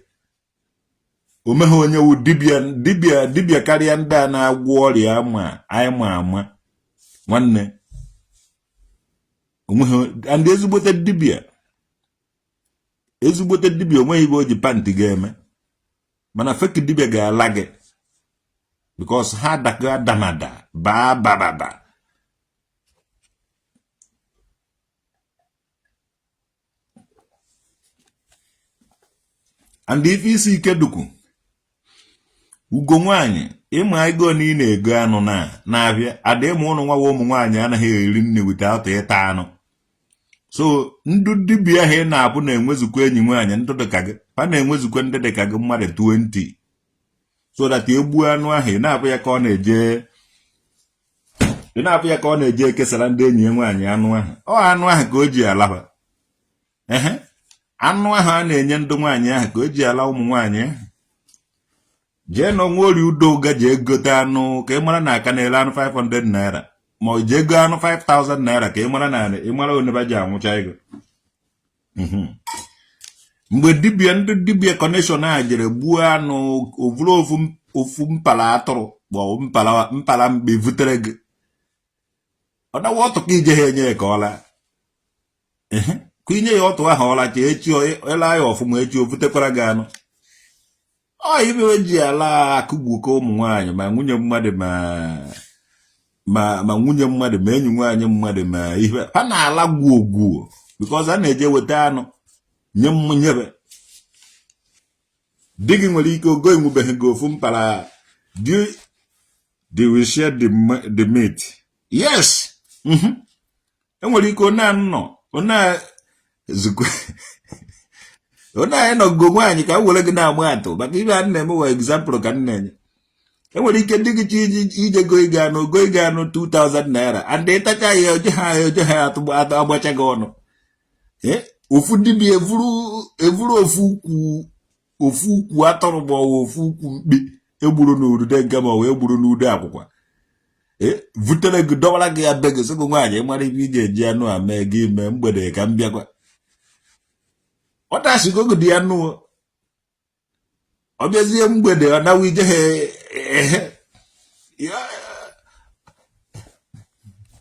omeghe onye wu dibịa dibịa dibịa karịa ndị a na-agwọ ọrịa ma anyị ma ama nwanne onweghị. Ndị ezigbote dibịa, ezigbote dibịa, onweghị ibe o ji pantị ga-eme, mana fake dibịa ga-ala gị because ha adakọ adamada baa bababa. And ife isi ike dukwu ugo nwaanyị ịma ego na ị na-ego anụ na na-abịa ada ịma ụnụ nwawa. Ụmụ nwaanyị anaghị eri nri without ịta anụ. So ndị dibịa ahụ ị na-abụ na-enwezukwa enyi nwaanyị ndị dịka gị, ha na-enwezukwa ndị dịka gị mmadụ 20, so that egbuo anụ ahụ, ị na-abụ ya ka ọ na-eje, ị na-afụ ya ka ọ na-eje ekesara ndị enyi ya nwaanyị anụ ahụ. Ọ anụ ahụ ka o ji alaba. Ehe, anụ ahụ a na-enye ndị nwaanyị ahụ ka o ji ala ụmụ nwaanyị ahụ. Jee na onwe ori udo ga jee gote anụ ka ị mara na aka na-ere anụ 500 naira, ma ọ jee go anụ 5000 naira ka ị mara na ị mara oneba ji anwụcha ego. Mgbe dibịa, ndị dibịa connection a jere gbuo anụ, ovuru ofu mpala atụrụ ma ọ mpala mpala mkpi vutere gị, ọ dawa ọtụ ka ije ha enye ya ka ọ laa. Ka inye ya ọtụ ahụ ọ lacha, echi ele ya ọfụma, echi o vutekwara gị anụ. Ọ ibe ji ala akụgbuko ụmụ nwaanyị, ma nwunye mmadụ, ma nwunye mmadụ, ma enyi nwaanyị mmadụ, ma ihe ha na-ala gwuo gwuo because a na-eje weta anụ nye m nyebe di gị. Nwere ike ogo enwebeghị gị ofu mpara. They will share the meat, yes. Enwere ike onye nọ onye zukwa onye anyị nọgo nwaanyị ka m were gị na-agba atụ maka ibe a na-eme wa example ka m na-enye. Enwere ike ndị gị chi ije go ịga anụ go ịga anụ 2000 naira and ịtacha ya, oje ha agbacha gị ọnụ. Ofu dibịa evuru ofu ukwu atụrụ ma ọ ofu ukwu mkpi egburu n'udude nke ma ọ wee gburu n'ude akwụkwa vutere gị, dọwara gị ya be gị, sị gị, nwaanyị, mara ibe ị ga-eji anụ a mee gị mee mgbede ka m bịakwa. Ọ dasịgo gị dị ya nụ. Ọ bịazie mgbede, ọ nawa ije ha ehe.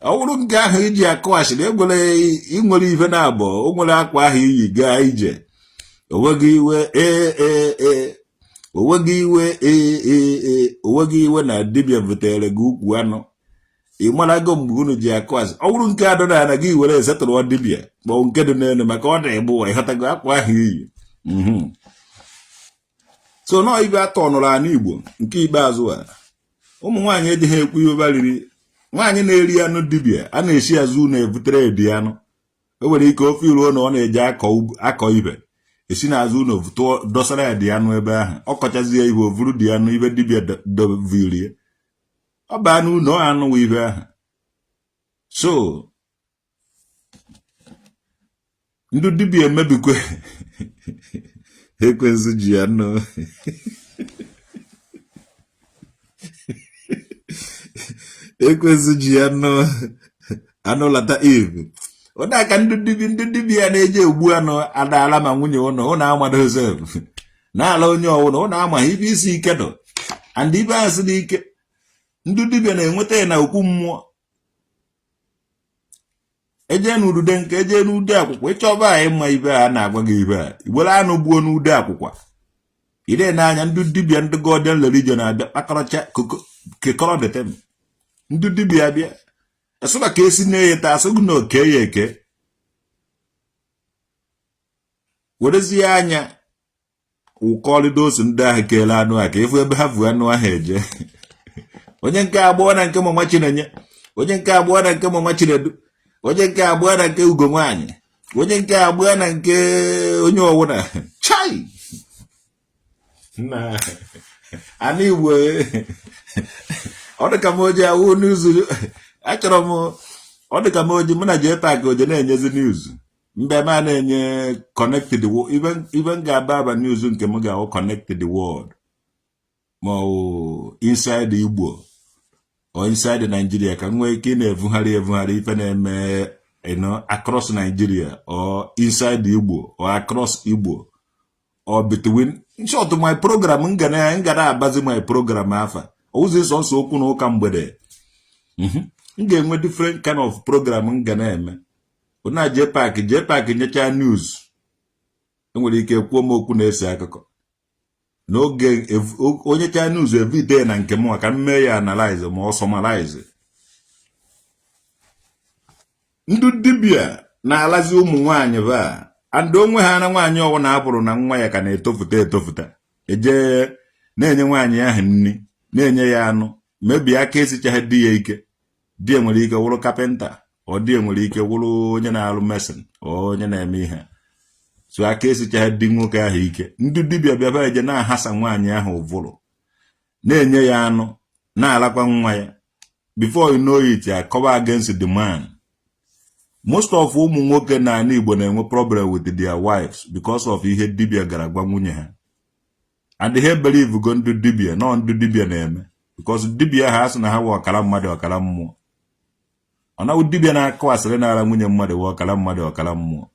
Ọ bụrụ nke ahụ iji akụ asịrị, egwere ị nwere ife na abụọ, o nwere akwa ahụ iyi gaa ije, onweghị iwe. Ee ee ee, onweghị iwe. Ee ee ee, onweghị iwe na dibịa butere gị ukwu anụ. Ị marago mgbe unu ji akụ asị. Ọ bụrụ nke adọ na ana gị were esetụrụ dibịa kpọọ nke dị n'elu maka ọ na-egbu ụwa. Ịghọtago akwa ahụ iyi? So nọọ ibe atọ nụrụ ana Igbo nke ikpeazụ a, ụmụ nwaanyị ejighị ekwu iwe bariri. Nwaanyị na-eri anụ dibịa a na-esi azụ na-ebutere edi anụ. O nwere ike ofe iruo na ọ na-eji akọ ibe esi n'azụ ụlọ tụọ dọsara ya dị anụ ebe ahụ. Ọ kọchazie ibe, o vuru dị anụ ibe dibịa dovirie, ọ baa n'ụlọ anụ ibe ahụ. So ndị dibịa emebikwe. Ekwensu ji anụ, ekwensu ji anụ anụ lata Eve. Ụda ka ndị dibịa, ndị dibịa na-eji egbu anụ adaala ma nwunye ụnụ ụnụ amado sef na-ala onye ọwụna ụnụ amaghị ibe isi ike dụ and ibe ahụ si n'ike. Ndị dibịa na-enweta ya na okwu mmụọ. Eje n'udude nke eje n'ude akwụkwọ ịchọba anyị mma ibe a na-agwa gị ibe a were anụ gbuo n'ude akwụkwọ ire n'anya. Ndị dibịa, ndị Godian religion abịa kpakọrọcha kekọrọ detem. Ndị dibịa abịa asụba ka esi na-eye taa, asụ gị na oke ya eke werezie anya ụkọrịdosu ndị ahụ kele anụ a ka ịfụ ebe ha vu anụ ahụ eje. Onye nke agbụọ na nke mama Chinenye, onye nke agbụọ na nke mama Chinedu, onye nke agbụọ na nke Ugo nwaanyị, onye nke agbụọ na nke onye ọwụna. Chai na ana Igbo, ọ dị ka m oji awụ news. Achọrọ m, ọ dị ka m oji mụ na JPAC oje na-enyezi news mgbe m a na-enye connect the world. Ibe m ga-aba aba news nke m ga-awụ connect the world ma ọ wụ inside Igbo or inside Nigeria, ka m nwee ike ị na-evugharị evugharị ife na-eme across Nigeria or inside Igbo or across Igbo or between. In short, my program m ga na-abazi my program afa ọwụzi sọsọ okwu na ụka mgbede. M ga-enwe different kind of program m ga na-eme na JPAC. JPAC nyechaa news, enwere ike kwuo m okwu na-ese akụkọ n'oge onye chaa news evide na nke m ka m mee ya analyze ma ọ summarize. Ndị dibịa na-alazi ụmụ nwaanyị ba and onwe ha na nwaanyị ọwụna apụrụ na nwa ya ka na-etofụta etofụta, eje na-enye nwaanyị ahụ nri, na-enye ya anụ mebie aka esichaghị di ya ike. Di ya nwere ike wụrụ kapịnta, ọ di ya nwere ike wụrụ onye na-arụ mason, onye na-eme ihe so aka esichaghị di nwoke ahụ ike. Ndị dibịa bịaba eje na-ahasa nwaanyị ahụ ụvụrụ, na-enye ya anụ, na-alakwa nwa ya. Before you know it, akọba against the man. Most of ụmụ nwoke na ala Igbo na-enwe problem with their wives because of ihe dibịa gara gwa nwunye ha, and ha believe go ndị dibịa nọ ndị dibịa na-eme, because dibịa ha asị na ha wụ ọkara mmadụ ọkara mmụọ. Ọ na dibịa na-akụ asịrị na-ara nwunye mmadụ wụ ọkara mmadụ ọkara mmụọ.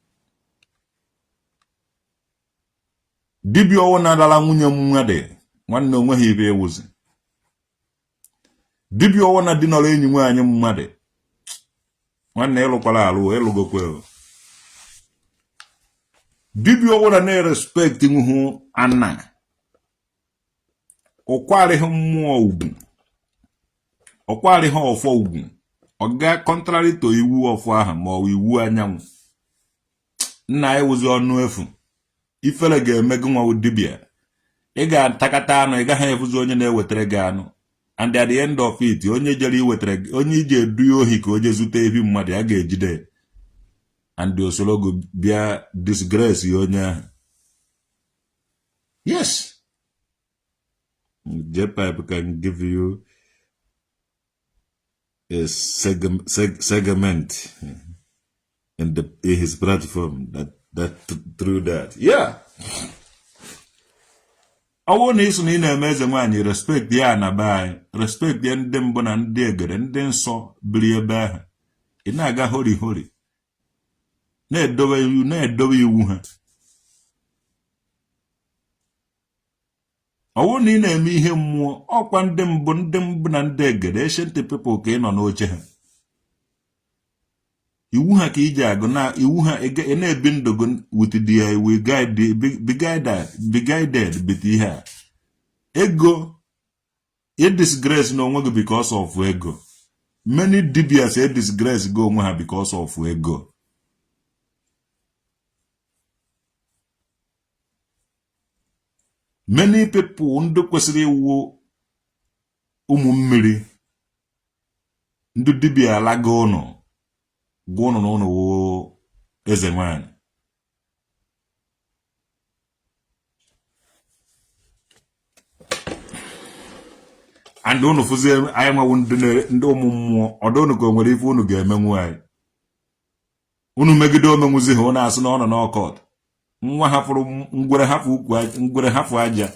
Dibịa ọwụ na-adara nwunye mmadụ, nwanne, onweghị ibe ewuzi. Dibịa ọwụ na dinọrọ enyi nwaanyị mmadụ, nwanne, ịlụkwara alụ ịlụgokwe. Dibịa ọwụ na na-erespect nwuhụ ana ọkwarịghị mmụọ ugwu, ọkwarịghị ọfọ ugwu, ọ gaa contrary to iwu ọfọ ahụ ma ọ bụ iwu anyanwụ nna anyị, wụzi ọnụ efu. Ifere ga-eme gị nwa dibịa. Ị ga-atakata anụ, ị gaghị efuzi onye na-ewetara gị anụ. And at the end of it, onye jere iwetara gị, onye iji edu ya ohi ka onye zute ehi mmadụ, ya ga-ejide and osoro gị bịa disgrace ya onye ahụ. Yes, JPAC can give you a segment in his platform that through that. Yeah, ọ bụrụ na ịsụ na ị na-eme eze nwaanyị, respect ya na be anyị, respect ya ndị mbụ na ndị egede, ndị nsọ biri ebe ahụ. Ị na-aga hori hori, na-edobe iwu ha. Ọ bụrụ na ị na-eme ihe mmụọ, ọkwa ndị mbụ, ndị mbụ na ndị egede, ancient people, ka ị nọ n'oche ha. Iwu ha ka iji agụ na iwu ha ị na-ebi ndụ gị with the we guide, be guided with ihe a. Ego, ị disgrace na onwe gị because of ego. Many dibias e disgrace go onwe ha because of ego. Many people ndị kwesịrị ịwụ ụmụ mmiri, ndị dibịa alago ụnụ, gwa ụnụ na ụnụ wụ eze nwanyị. And ụnụ fụzie anyị nwawu ndị ụmụ mmụọ, ọdụ ụnụ ka o nwere ife ụnụ ga-emenwu anyị. Unu megide omenwuzi ha, ụnụ asị na ọ nọ n'occult. Nwa hafụrụ ngwere hafụ ukwu, ngwere hafụ aja,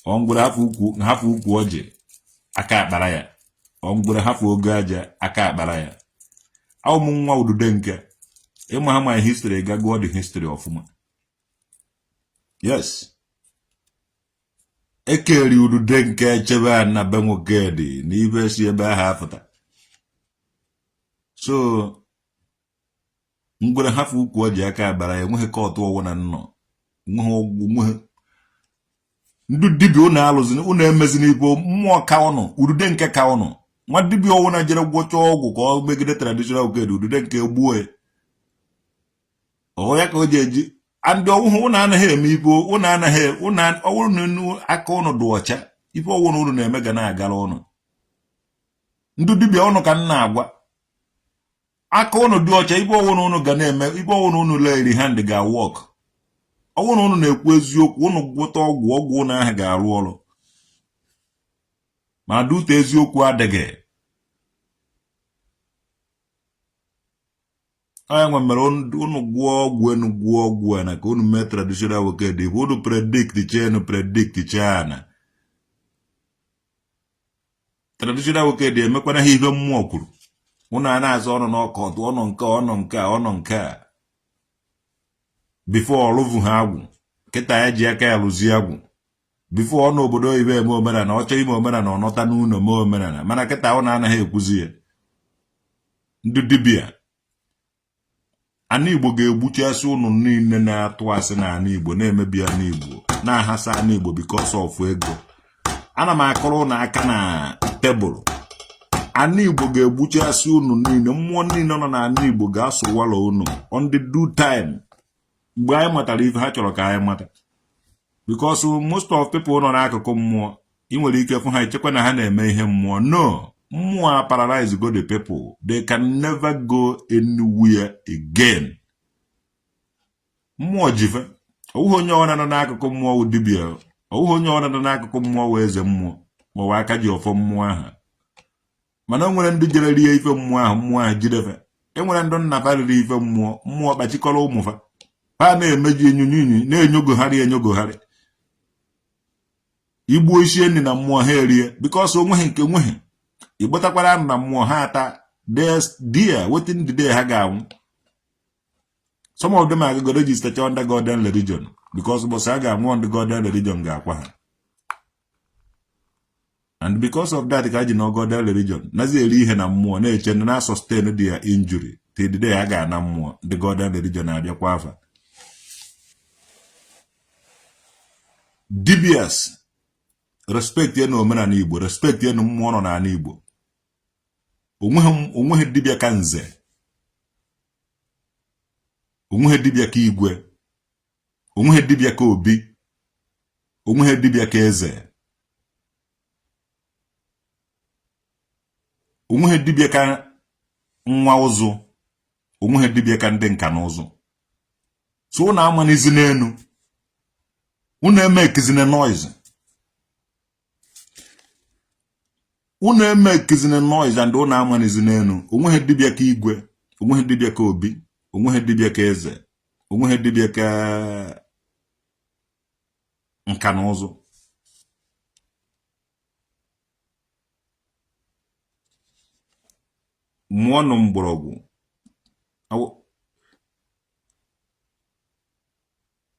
ọ ngwere hafụ ukwu, hafụ ukwu ọjị, aka akpara ya. Ọ ngwere hafụ ogo aja, aka akpara ya. Ụmụ nwa udude nke ịma ha ma history ga gụọ the history ọfụma. Yes, ekeri udude nke echebe a na be nwoke dị na ibe si ebe ahụ apụta. So ngwere hafụ ukwu ọjị, aka agbara ya. Enweghị cult ọwụ na nnọ, enweghị ọgwụ, enweghị ndị dibịa. Ụnụ alụzina, ụnụ emezina ibo mmụọ ka ụnụ, udude nke ka ụnụ. Nwa dibịa ọwụ na jere gwọcha ọgwụ ka ọ megide traditional okedi, udude nke gbuo ya. Ọ ya ka o ji eji andị ọwụhụ. Ụnụ anaghị eme ibo, ụnụ anaghị ụnụ ọwụrụ na aka ụnụ dị ọcha. Ife ọwụ na ụnụ na-eme ga na-agara ụnụ. Ndị dibịa ụnụ ka m na-agwa, aka ụnụ dị ọcha, ibe ọwụ na ụnụ ga na-eme, ibe ọwụ na ụnụ leri hand ga-work. Ọwụ na ụnụ na-ekwu eziokwu, ụnụ gwọta ọgwụ, ọgwụ ụnụ ahụ ga-arụ ọrụ. Mana dute eziokwu adịghị, onye nwe mere ụnụ gwụọ ọgwụ enu, gwụọ ọgwụ a na ka ụnụ mee traditional wokedi bụ ụnụ predict chenu, predict chana traditional wokedi emekwana ha ihe mmụọ kwuru. Ụnụ a na-azụ ọnụ n'occult, ọnụ nke, ọnụ nke a, ọnụ nke a, before ọlụvu ha agwụ. Kịta ya ji aka ya lụzie agwụ. Before ọ n'obodo oyibo eme omenala, ọ chọọ ime omenala, ọ nọta n'ụlọ mee omenala. Mana kịta ụnụ anaghị ekwuzi ya. Ndị dibịa ana Igbo ga-egbuchasị ụnụ niile na-atụ asị na ana Igbo, na-emebi ana Igbo, na-ahasa ana Igbo because of ego. Ana m akọrọ ụnụ aka na tebụl. Ana Igbo ga-egbuchasị ụnụ niile. Mmụọ niile nọ n'ana Igbo ga-asụwala ụnụ on the due time, mgbe anyị matara ife ha chọrọ ka anyị mata, because most of people nọ n'akụkụ mmụọ, ị nwere ike fụ ha, echekwa na ha na-eme ihe mmụọ. No, mmụọ a paralyze go the people, they can never go anywhere again. Mmụọ jife. Ọwụghị onye ọbụla nọ n'akụkụ mmụọ wụ dibịa. Ọwụghị onye ọbụla nọ n'akụkụ mmụọ wụ eze mmụọ ma ọ aka ji ọfọ mmụọ ahụ. Mana o nwere ndị jere rie ife mmụọ ahụ, mmụọ ahụ jidefe. E nwere ndị nna fa riri ife mmụọ, mmụọ kpachikọrọ ụmụ fa, ha na-emeji enyonyo inyi, na-enyogogharị enyogogharị. Igbuo isi enyi na mmụọ, ha erie, because onweghị nke nweghị ịgbatakwara anụ na mmụọ, ha ata there waiting the day ha ga-anwụ. Some of them agago register under Godian religion, because ụbọchị a ga-anwụ, ndị Godian religion ga-akwa ha. And because of that ka ji na Godian religion nazi eri ihe na mmụọ, na-eche na sustain their injury till the day ha ga-ana mmụọ, ndị Godian religion na-abịakwa afa. Dibias, respect ya na omenala Igbo, respect ya na mmụọ nọ n'ala Igbo. Onweghị dibịa ka nze, onweghị dibịa ka igwe, onweghị dibịa ka obi, onweghị dibịa ka eze, onweghị dibịa ka nwa ụzụ, onweghị dibịa ka ndị nka na ụzụ. So ụnụ amanizi n'elu, unu emekizina noise, unu emekizina noise and unu amanizi n'elu. Onweghị dibịa ka igwe, onweghị dibịa ka obi, onweghị dibịa ka eze, onweghị dibịa ka nka na ụzụ. Mụọnụ mgbọrọgwụ,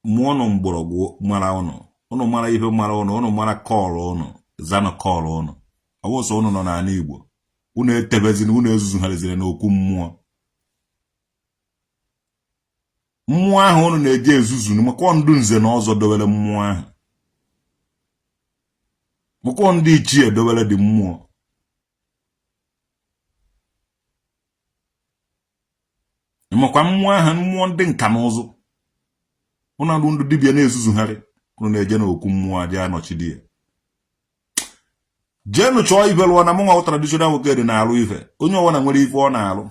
mụọnụ mgbọrọgwụ mara ụnụ. Ụnụ mara ife mara ụnụ, ụnụ mara call ụnụ, zanụ call ụnụ. Ọ wụ sọ ụnụ nọ n'ala Igbo, ụnụ etebezina, ụnụ ezuzugharịzina n'okwu mmụọ. Mmụọ ahụ ụnụ na-eji ezuzu maka ndị nze na ọzọ dowere mmụọ ahụ, maka ndị ichie dowere dị mmụọ. Makwa mmụọ ahụ, mmụọ ndị nka na ụzụ, ụnụ alụ ndị dibịa na-ezuzugharị, ụnụ na-eje n'okwu mmụọ aja anọchi di ya. Jeenụ chọọ ife lụọ na mụnwa traditional nwoke dị na-alụ ife. Onye ọbụla nwere ife ọ na-alụ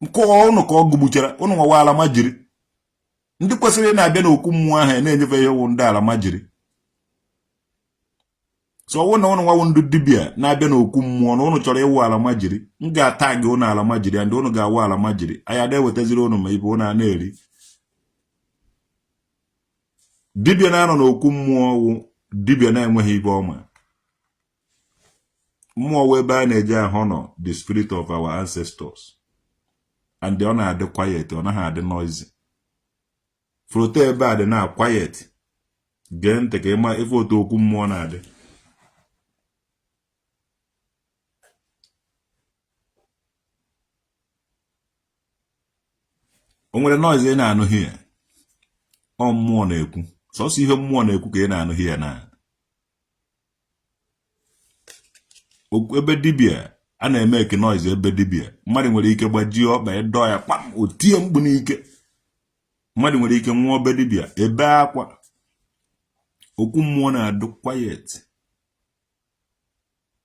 nke ụnụ ka ọ gụgbuchara ụnụ nwawa alamajiri. Ndị kwesịrị na-abịa n'okwu mmụọ ahụ na-enyefe ihe wụ ndị alamajiri. So ọwụ na ụnụ nwawụ ndị dibịa na-abịa n'okwu mmụọ na ụnụ chọrọ ịwụ alamajiri, m ga-ata gị ụnụ alamajiri and ụnụ ga-awụ alamajiri. Anyị ada ewetaziri ụnụ ma ibe ụnụ a na-eri. Dibịa na-anọ n'okwu mmụọ wụ dibịa na-enweghị ibe ọma. Mmụọ wụ ebe a na-eje ahụ nọ the spirit of our ancestors, and ọ na-adị quiet, ọ naghị adị noisy. Foto ebe a dị na quiet. Gee ntị ka ịma ife otu okwu mmụọ na-adị. O nwere noise ị na-anụ here? Ọ mmụọ na-ekwu. Sọsọ ihe mmụọ na-ekwu ka ị na-anụ here. Na ebe dibịa a na-eme eke noise, ebe dibịa mmadụ nwere ike gbajie ọkpa, ịdọ ya kpam, o tie mkpu n'ike. Mmadụ nwere ike nwụọ be dibịa, ebe akwa. Okwu mmụọ na-adụ quiet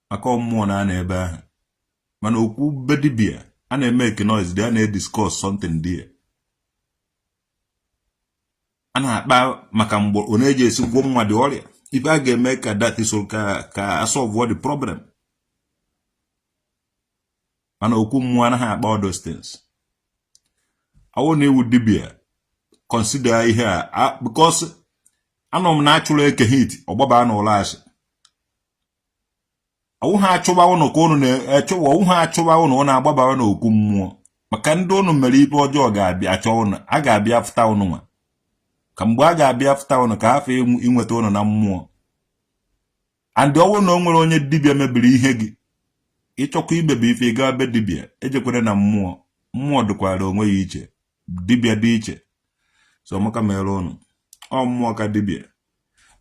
maka mmụọ na-anọ ebe ahụ. Mana okwu be dibịa a na-eme eke noise dị, a na-ediscuss something there, a na-akpa maka mgbe ọ na-eji esi gwọ mmadụ ọrịa, ife a ga-eme ka that is ka asolve the problem. Mana okwu mmụọ anaghị akpa all those things. Ọwụ na iwu dibịa, consider ihe a, because anọ m na achụrụ eke hit ọgbaba na ụlọ asị. Ọwụ ha achụba ụnụ ka ụnụ na-echụwa, ọwụ ha achụba ụnụ, ụnụ agbabara n'okwu mmụọ maka ndị ụnụ mere ife ọjọọ ga-abịa achọ ụnụ. A ga-abịa fụta ụnụ nwa ka mgbe a ga-abịa fụta ụnụ ka ha fee inweta ụnụ na mmụọ. And ọwụ na o nwere onye dibịa mebiri ihe gị, ịchọkwa imebi ife, ị gaa be dibịa, ejekwere na mmụọ. Mmụọ dịkwara onwe ya iche, dibịa dị iche. So maka mere ụnụ ọ mmụọ ka dibịa.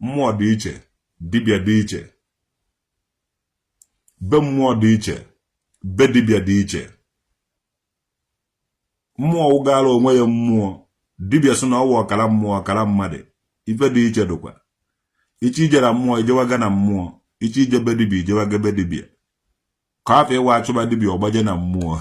Mmụọ dị iche, dibịa dị iche. Be mmụọ dị iche, be dibịa dị iche. Mmụọ wụgara onwe ya mmụọ, dibịa sị na ọ wụ ọkara mmụọ, ọkara mmadụ. Ife dị iche dịkwa iche. Ijere mmụọ, ijewaga na mmụọ. Iche ije be dibịa, ijewaga be dibịa. Ka afọ ịwa achụba dibịa ọgbaje na mmụọ.